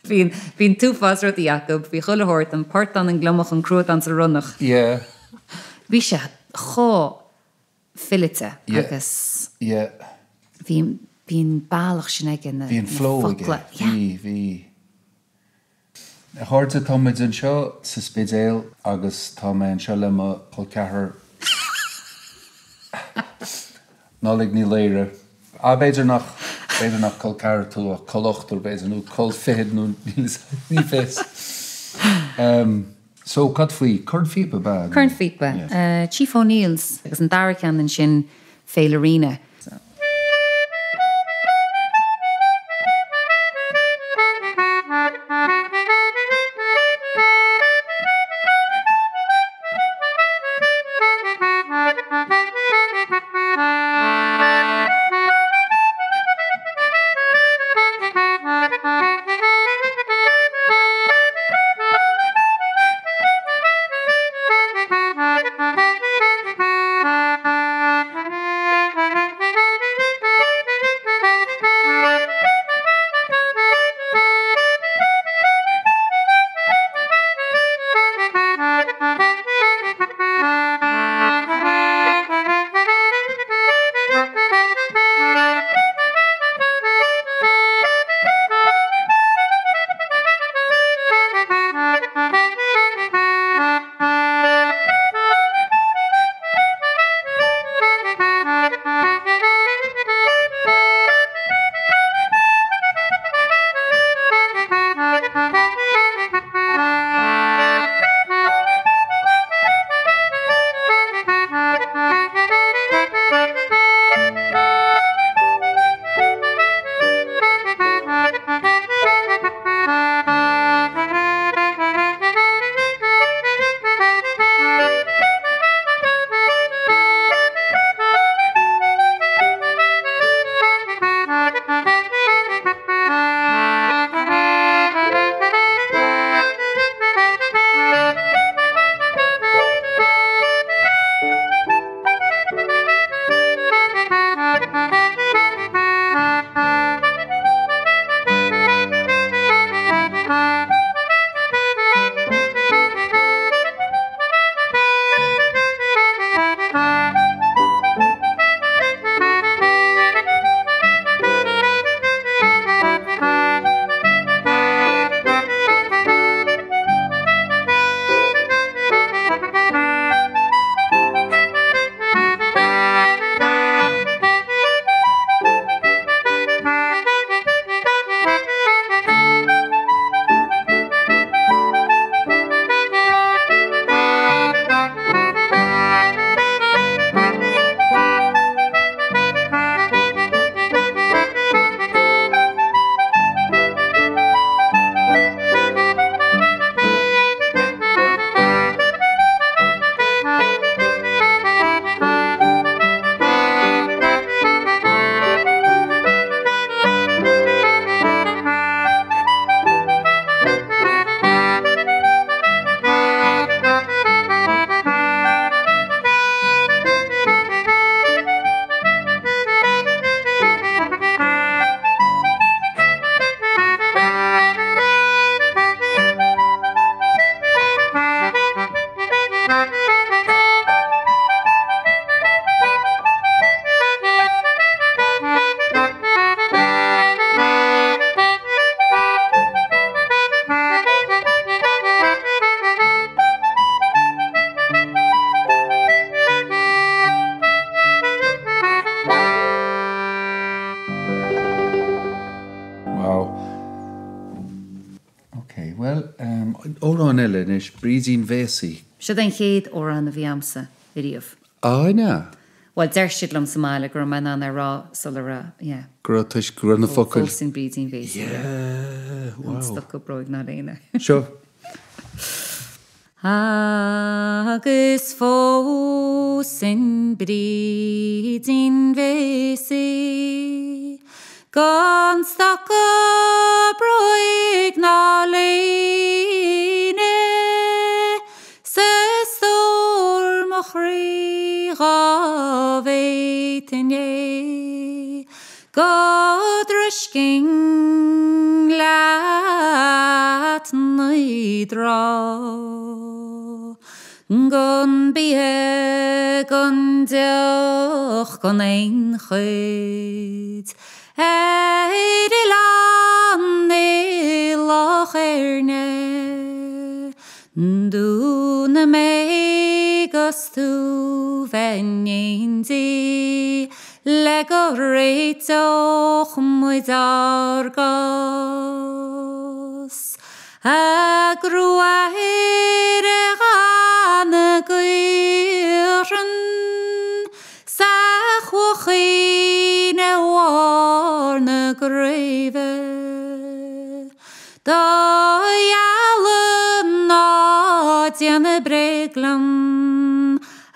Bhí an, bhí an t-uafás rudaí acu, bhí chuile shórt, an portán, an gliomach, an cruadán 's an ronnach. Yeah. Bhí sé chomh fileata agus. Yeah. Bhí, bhí an bealach sin aige na, Bhí an flow aige. focla. Yeah. Bhí, bhí. A chairde, tá muid anseo sa Spidéal agus tá mé anseo le mo chol ceathrar Nollaig Ní Laoire. Ah, b'fhéidir nach, b'fhéidir nach col ceathrar tú ach col ochtar b'fhéidir nó col fichead nó ní fios. So, cad faoi? Cornphíopa, ab ea? Cornphíopa. Chief O'Neill's agus an dara ceann ansin Féile Ríona. Amhrán eile anois, Brídín Bhéasaí. Siod an chéad amhrán a bhí a'msa ariamh. Á, an ea? Bhuel, deir siad liom sa mbaile go raibh mé in ann é a rá sula raibh, yeah. Go raibh, toisc go raibh na focail. Phósfainn Brídín Bhéasaí. Yeah, wow. Gan stoca bróig ná léine. Seo. Agus phósfainn Brídín Bhéasaí gan stoca bróig ná léine 's a stór mo chroí dhá bhféadfainn é go dtroiscfinn leat na dtrá. Gan bia gan deoch gan aon chuid ar oileán i Loch Éirne, Dúnadh mé 'gus tú bheith in éindí le go réiteodh muid ár gcás. A gruaire dhá na gaothrann 's a chuachaoin ar bharr na gcraoibhe. Do gheallaim ná déanamh bréag liom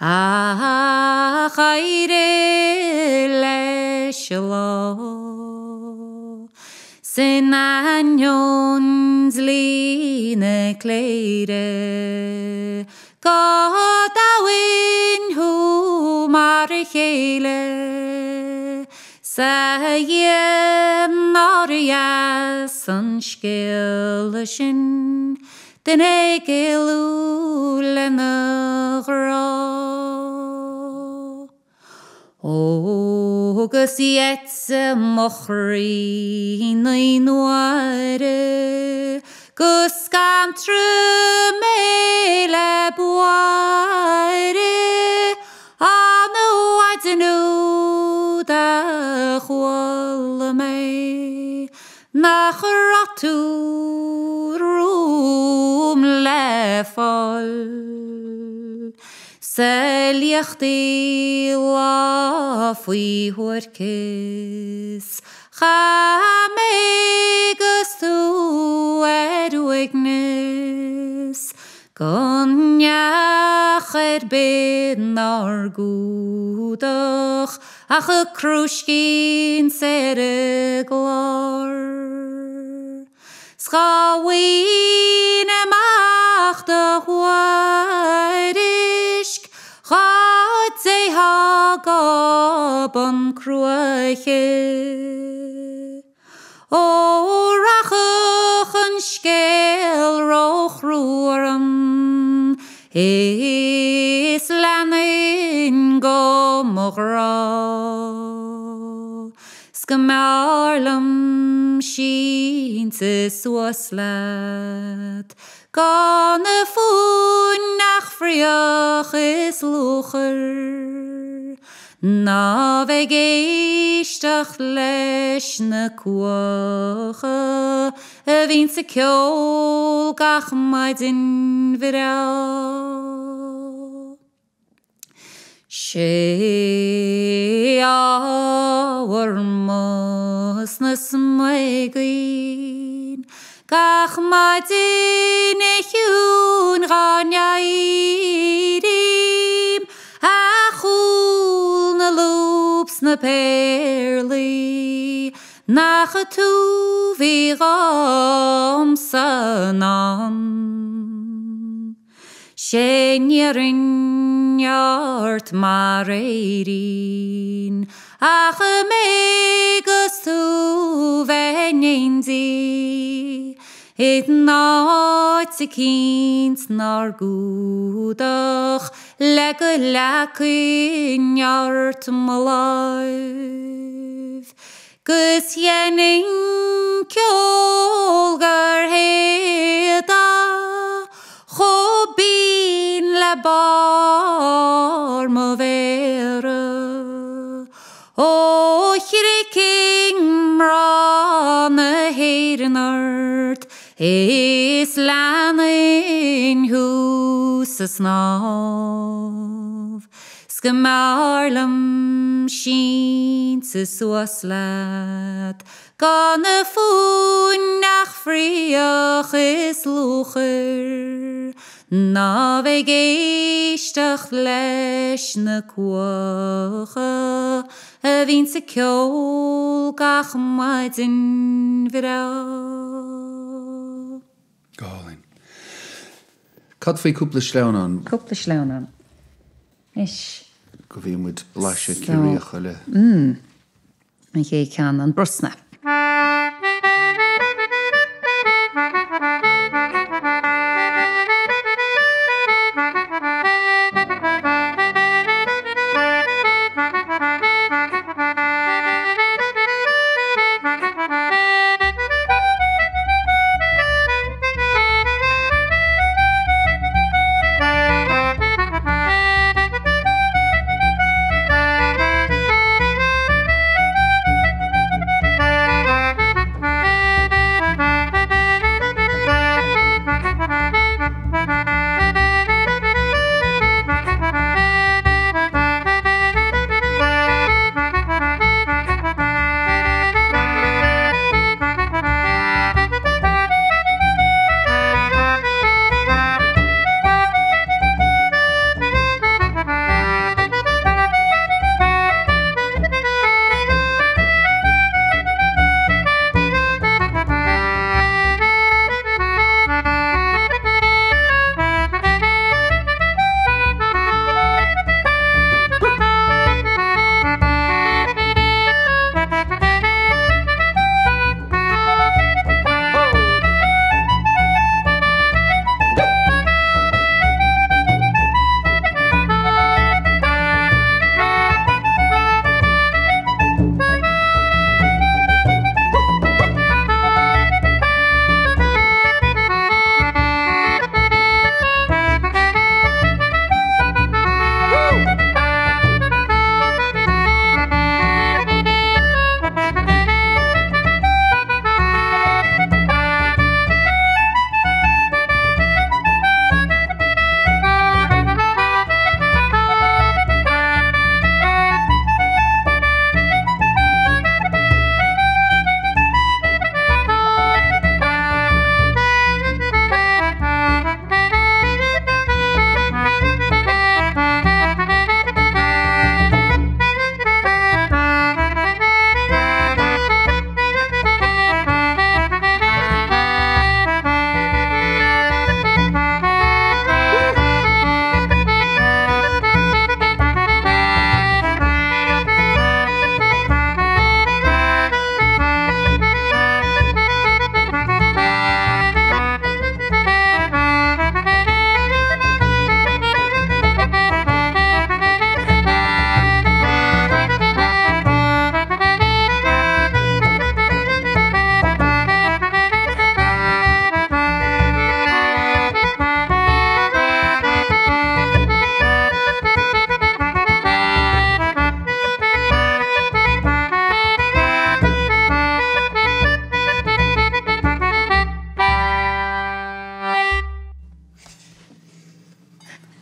ach éirigh leis an lá. 'S in ainneoin dlí na cléire go dtoghfainn thú mar chéile 's a Dhia nár dheas an scéal sin duine ag éalú lena ghrá. Ó 'gus gheit mo chroí 9 n-uaire go scantraigh mé le buaire An mhaidin úd a chuala mé nach raibh tú romham le fáil sa liachtaí lá faoi shuairceas chaith mé 'gus tú ar uaigneas Gan neach ar bith 'nár gcumhdach ach a crúiscín 's ar an gclár. 'S ghabhainn amach do thuairisc dhá dtéitheá go bun cruaiche. Ó rachadh an scéal ró-chrua orm is leanfainn go mo ghrá 's go mb'fhearr liom sínte suas leat gan fúinn ach fraoch is luachair. Ná bheith ag éisteacht leis na cuacha a bhíonns ag ceol gach maidin bhreá. Sé ábhar mo sna smaogaín gach maidin chiúin dhá n-éirím A chúl na lúb 's na péarlaí nach tú bhí dhomsa anonn. 'Sé n-iarrfainn ort mar fhéirín ach mé 'gus tú bheith in éindí. In áit eicínt 'nár gcumhdach le go leagfainn ort mo láimh 'Gus dhéanfainn ceol gur shéideadh chomh binn le barr mo mhéara Ó shroichfinn mná na hÉireann ort. Is leanfainn thú sa snámh 's go mb'fhearr liom sínte suas leat gan fúinn ach fraoch is luachair ná bheith ag éisteacht leis na cuacha a bhíonns ag ceol gach maidin bhreá. Go hálainn. Cad faoi cúpla sleamhnán? Cúpla sleamhnán. Anois. Go bhfaighidh muid blaiseadh Ciarraíoch eile. An chéad cheann, an brosna.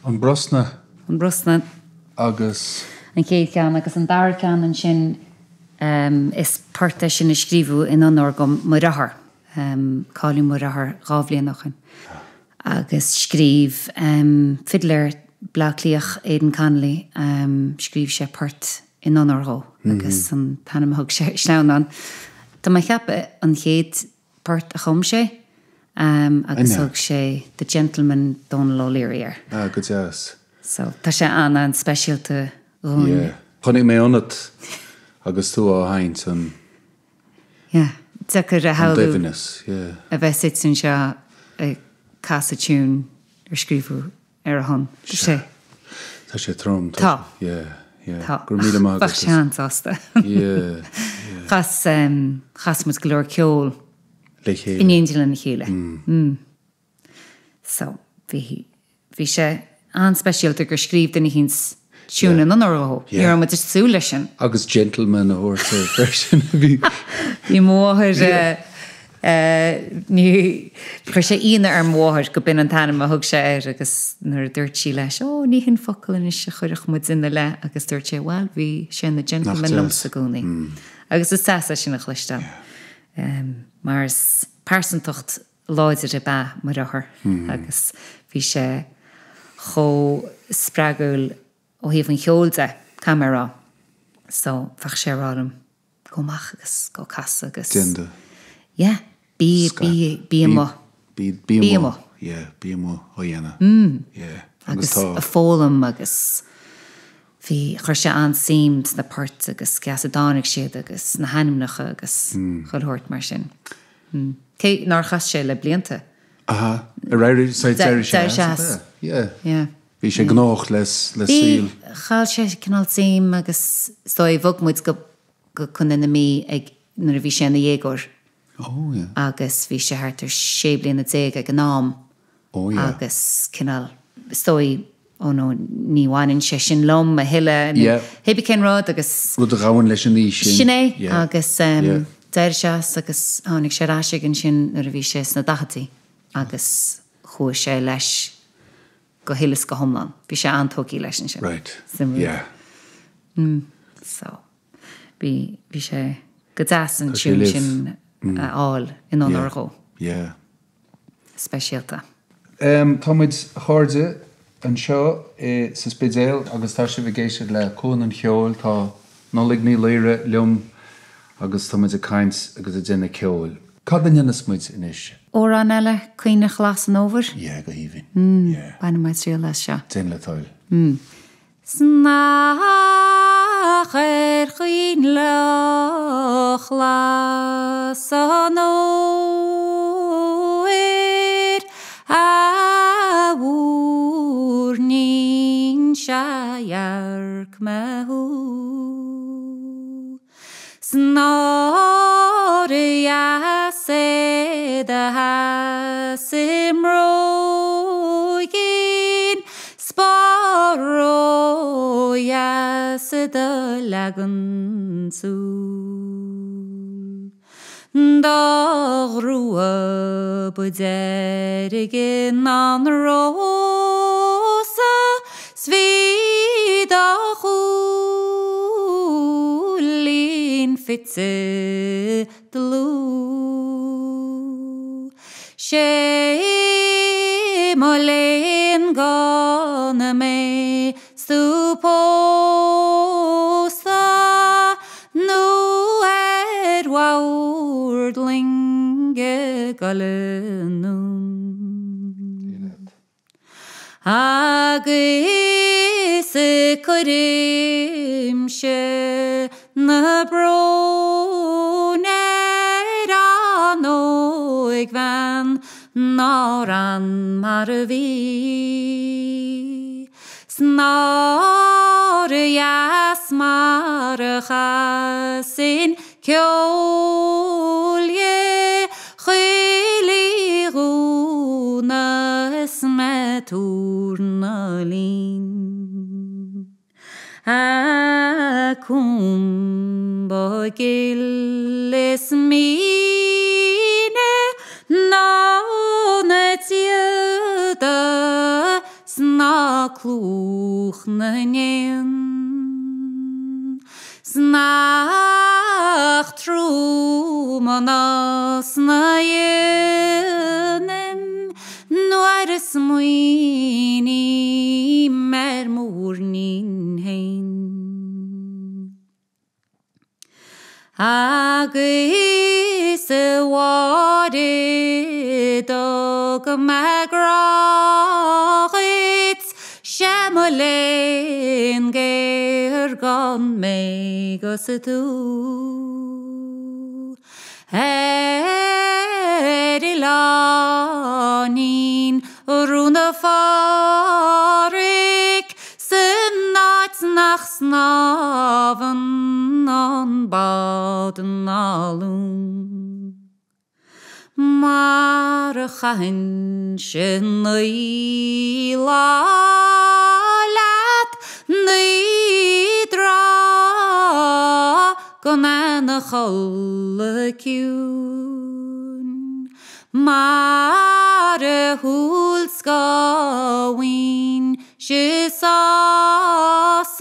An Brosna. An Brosna. Agus. An chéad cheann agus an dara ceann ansin is port é sin a scríobhadh in onóir go mo dheartháir. Cailleadh mo dheartháir 2 bhliain ó shin. Agus scríobh fidléir Bleá Cliathach Aidan Connolly, scríobh sé port in onóir dhó agus an t-ainm a thug sé Sleamhnán. Tá mé ag ceapadh an chéad port a chum sé agus thug sé The Gentleman Dónal O'Leary air. Ah, go deas. So, tá sé an-an-speisialta dhúinn. Yeah. Chonaic mé ionat agus tú á sheinnt an. Yeah. Deacair a shamhlú. An doimhneas, yeah. A bheith suite anseo ag casadh tiún ar scríobhadh ar a shon. Tá sé. Tá sé trom. Tá. Yeah, yeah. Tá. Go raibh míle maith agat. Bheadh sé an-sásta. Yeah, yeah. Chas, chas muid go leor ceoil. Le chéile. In éindí lena chéile. Mm. So, bhí, bhí sé an-speisialta gur scríobh duine eicínt tiún in onóir dhó. Ní raibh muid ag súil leis sin. Agus gentleman a thabhairt air freisin. Bhí. Bhí mo mháthair. Ní, chuir sé ionadh ar mo mháthair go b'in an t-ainm a thug sé air agus nuair a dúirt sí leis, Ó, ní hin focal anois a chuirfeadh muid ina leith agus dúirt sé, Bhuel, bhí sé ina gentleman liomsa i gcónaí. Agus is deas é sin a chloisteáil mar is pearsantacht láidir ab ea mo dheartháir agus bhí sé chomh spreagúil ó thaobh an cheoil de, caithfidh mé a rá. So, bheadh sé ag rá liom, gabh amach agus gabh casadh agus. Déan do. Yeah, bí, bí, bí amuigh. Bí, bí amuigh. Yeah, bí amuigh á dhéanamh. Mm. Yeah. Agus tá. Agus ag foghlaim agus bhí, chuir sé an-suim sna poirt agus cé as a dtáinig siad agus na hainmneacha agus chuile shórt mar sin. Mm. Cé nár chas sé le blianta. Aha, ar éirigh, d'éirigh sé as. Yeah. Yeah. Bhí sé gnóthach le saol. Bhí, chaill sé cineál suim agus is dóigh, bhog muid go go Contae na Mí ag nuair a bhí sé ina dhéagóir. Oh yeah. Agus bhí sé thart ar 16 bliana ag an am. Oh yeah. Agus cineál, is dóigh, oh no, ní bhaineann sé sin liom a thuilleadh nó Yeah. hé bí cén rud agus. Rud a ghabhann leis an aois sin. Sin é. Yeah. Agus Yeah. d'éirigh sé as agus tháinig sé ar ais chugainn ansin nuair a bhí sé sna daichidí agus chuaigh sé leis go huile is go hiomlán. Bhí sé an-tógtha leis ansin. Right. Suimiúil. Yeah. Mm. So, bhí, bhí sé go deas an tiún sin a fháil in onóir dhó. Yeah. Speisialta. Tá muid, a chairde, anseo i sa Spidéal agus tá sibh ag éisteacht le Cuan an Cheoil. Tá Nollaig Ní Laoire liom agus tá muid ag caint agus ag déanamh ceoil. Cad a ndéanfas muid anois? Amhrán eile, Coinnle Ghlas an Fhómhair? Yeah, go haoibhinn. Mm, yeah. Bainfidh mé triail as seo. Déan le do thoil. Mm. 'S nach ar choinnle ghlas an fhómhair a mhúirnín-se a dhearc mé thú. 'S nár dheas é do sheasamh i mbróigín 's ba ródheas i do leagan súl. Do ghrua ba deirge ná an rósa 's bhí do chúilín fite dlúth. 'Sé mo léan gan mé 's tú pósta nó ar bhord loinge goil anonn. Agus cuirimse na bróin ar an óigbhean nár fhan mar a bhí. 'S nár dheas mar a chasfainn ceol dhi choillidh dhúna is mé ag tuar na lín. A cum ba gile is míne ná na tíoda 's ná clúch na n-éan. 'S nach trua m'anás na dhéanaim nuair a smaoiním ar m'úirnín fhéin. Agus a Mháire dtug mé grá dhuit, sé mo léan géar gan mé 'gus tú. Ar oileáinín Rún a Pháraic san áit nach snámhann an bád ná long. Mar a chaithinnse 9 lá leat 9 dtráth gan aon chodladh ciúin. Mar a shúil 's go bhfaighinn-se sásamh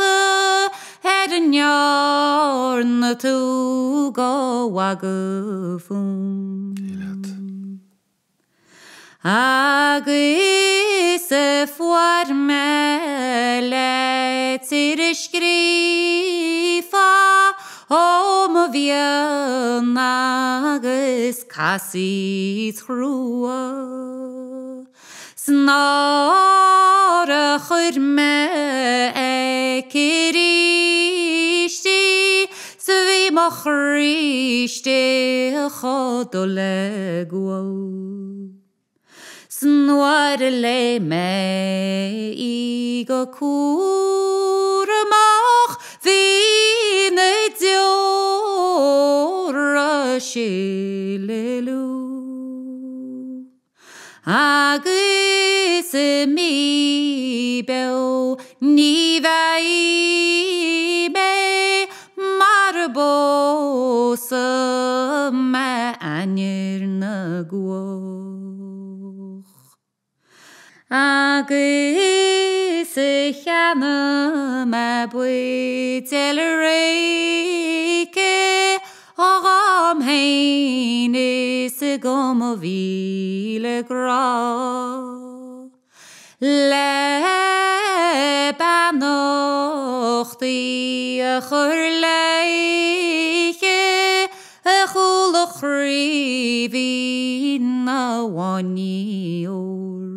ar a ndearna tú go mhagadh fúm. Agus fuair mé leitir scríofa ó mo bhean agus casaoid chrua 's nár chuir mé aici arís í 's bhí mo chroí istigh chomh dubh le gual. 'S nuair a léigh mé í go cúramach bhí na deora ag sileadh. Agus mé beo ní bheidh mé mara bpósa mé ainnir na gcuach. Agus cheannaigh mé buidéal rince dhom fhéin is do mo mhíle grá Le beannachtaí a chur léithe a chúl a chraoibhín na bhfáinní óir.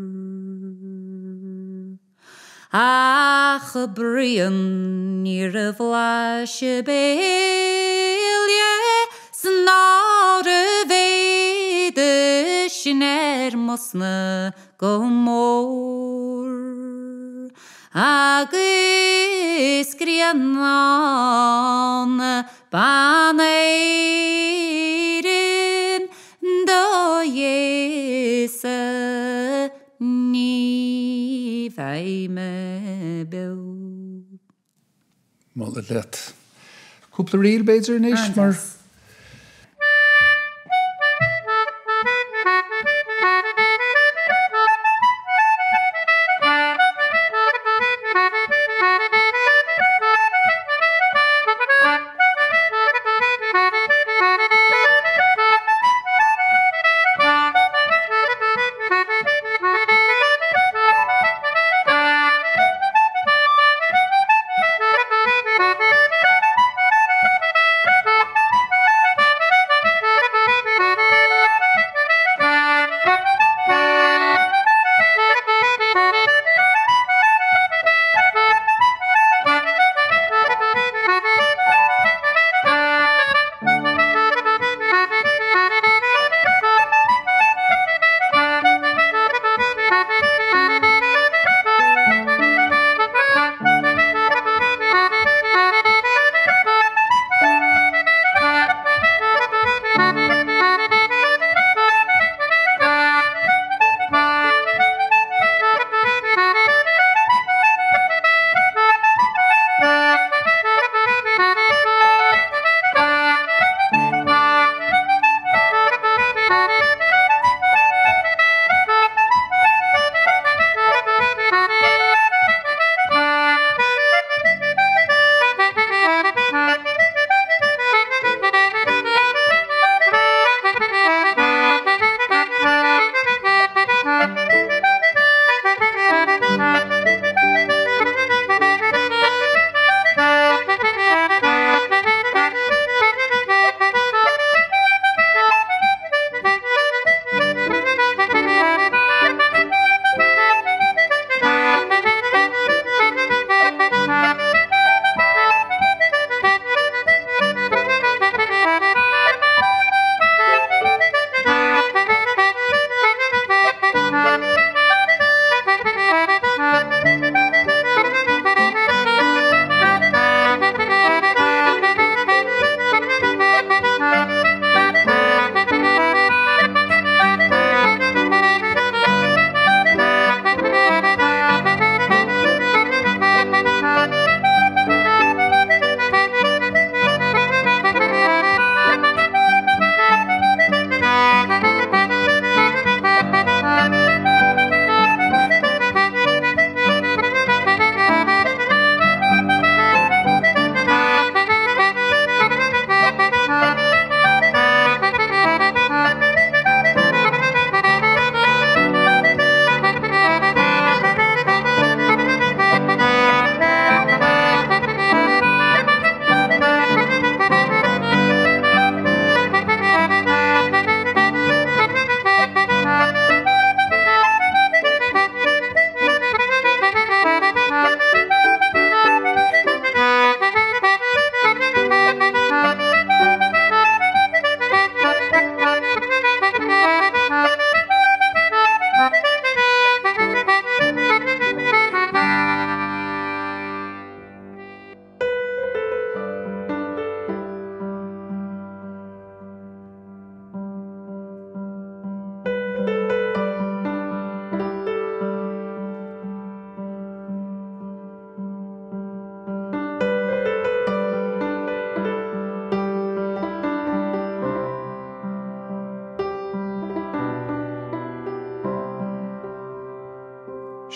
Ach a Brian níor bhlais béal dhe 's nárbh fhéidir sin ar m'osna go mór. Agus Grianán Ban Éireann do dhéasa ní bheidh mé beo. Moladh leat. Cúpla ríl b'fhéidir anois mar.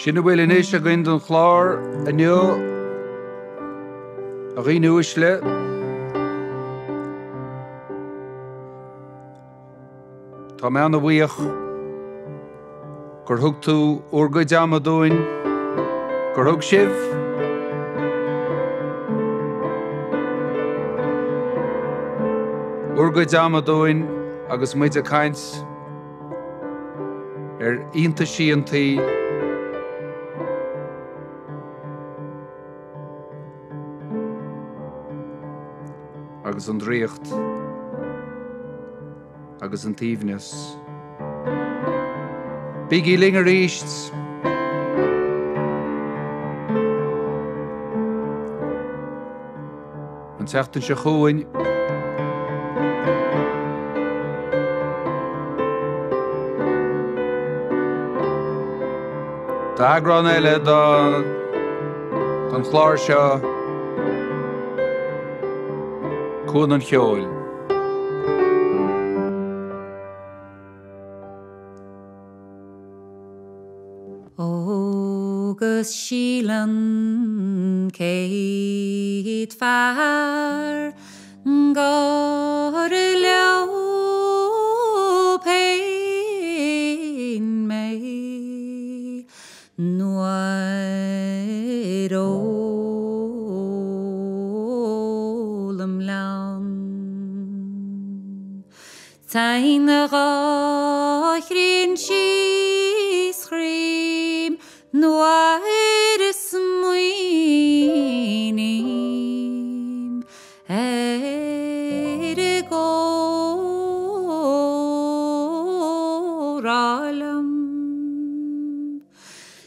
Sin a bhfuil anois againn don chlár inniu, a dhaoine uaisle. Tá mé ana-bhuíoch gur thug tú bhur gcuid ama dúinn, gur thug sibh. Bhur gcuid ama dúinn agus muid ag caint ar iontaisí an tsaoil. Agus an draíocht agus an t-aoibhneas. Bígí linn arís! An tseachtain seo chugainn. D'eagrán eile den chlár seo, Cuan an Cheoil. Agus síleann céadfear gur leo féin mé nuair ólaim leann. Téann a dhá thrian síos thríom nuair a smaoiním ar an gcomhrá liom.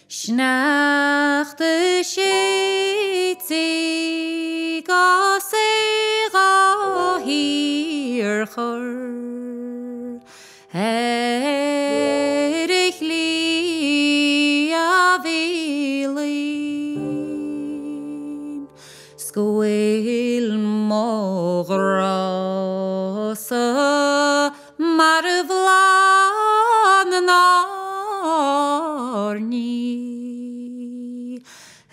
Sneachta séidte 'gus é dhá shíorchur ar a shlí a mhílín 's go bhfuil mo ghrá-sa mar bhláth na n-airní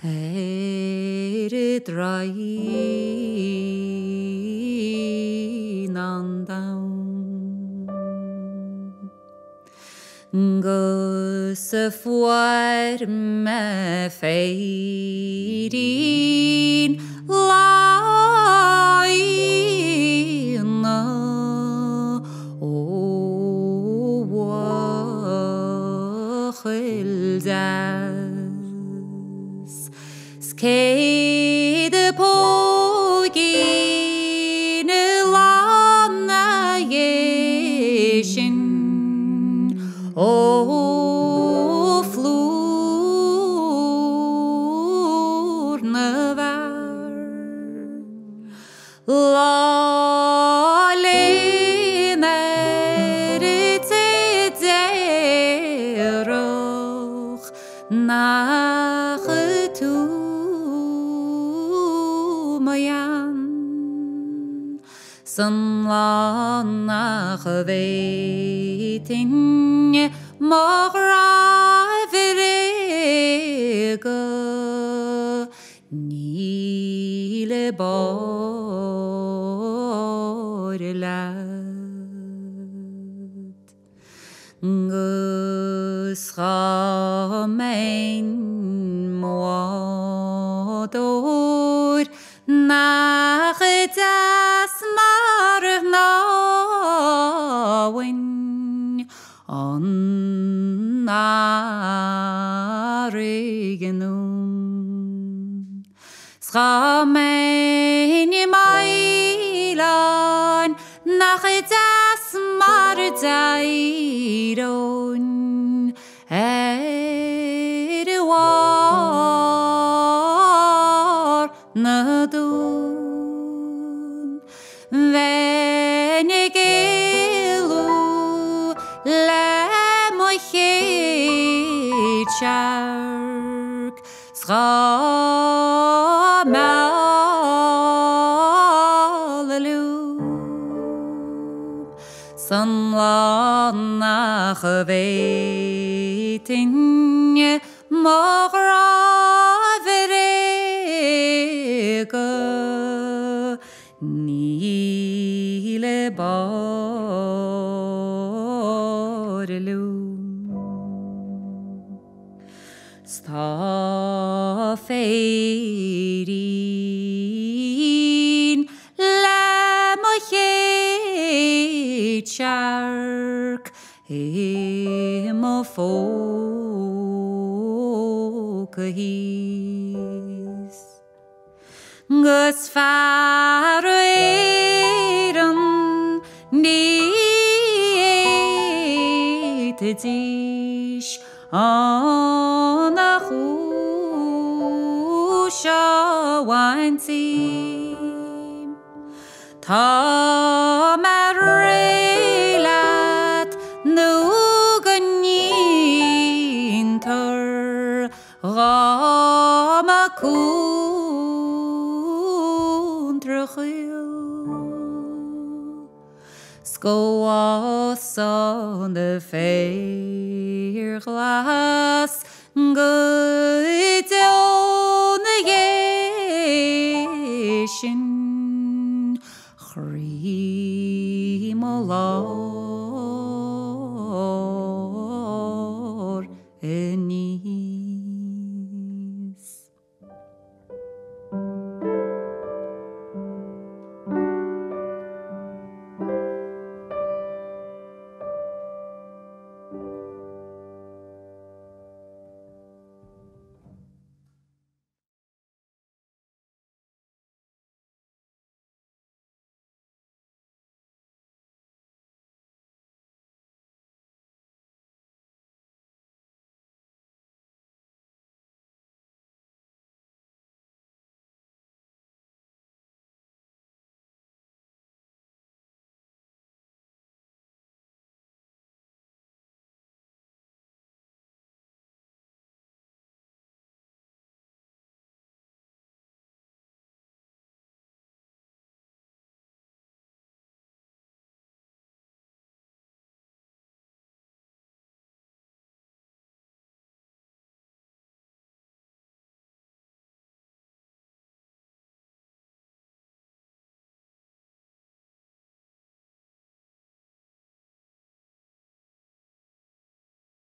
ar dhroim an domhain. 'Gus a fuair mé féirín lá Aoine ó bhuachaill deas 's 100 póigín an lá 'na dhiaidh sin ó phlúr na bhfear. Lá léan ar an té a déarfadh nach tú mo bhean 's an lá nach bhféadfainn mo ghrá a bhréagadh níl báire leat. 'Gus dhá mbeinn 'mo bhádóir nach deas mar a shnámhainn an fharraige anonn. 'S dhá mbeinn i m'fhaoileán nach deas mar a d'éireoinn ar bharr na dtonn. Bheinn ag éalú le mo chéad searc 's dhá mbeadh liom 's an lá nach bhféadfainn mo. Mo ghrá bhréige níl a barr liom. 'S tá féirín le mo chéad searc i mo phóca thíos. 'Gus fear Éireann ní fhéadfaidís an chúis a bhaint díom. Tá mé réidh leat nó go ndéantar dhom an contráil 's go bhfásann an féar glas go deo 'na dhiaidh sin chroí mo láimh.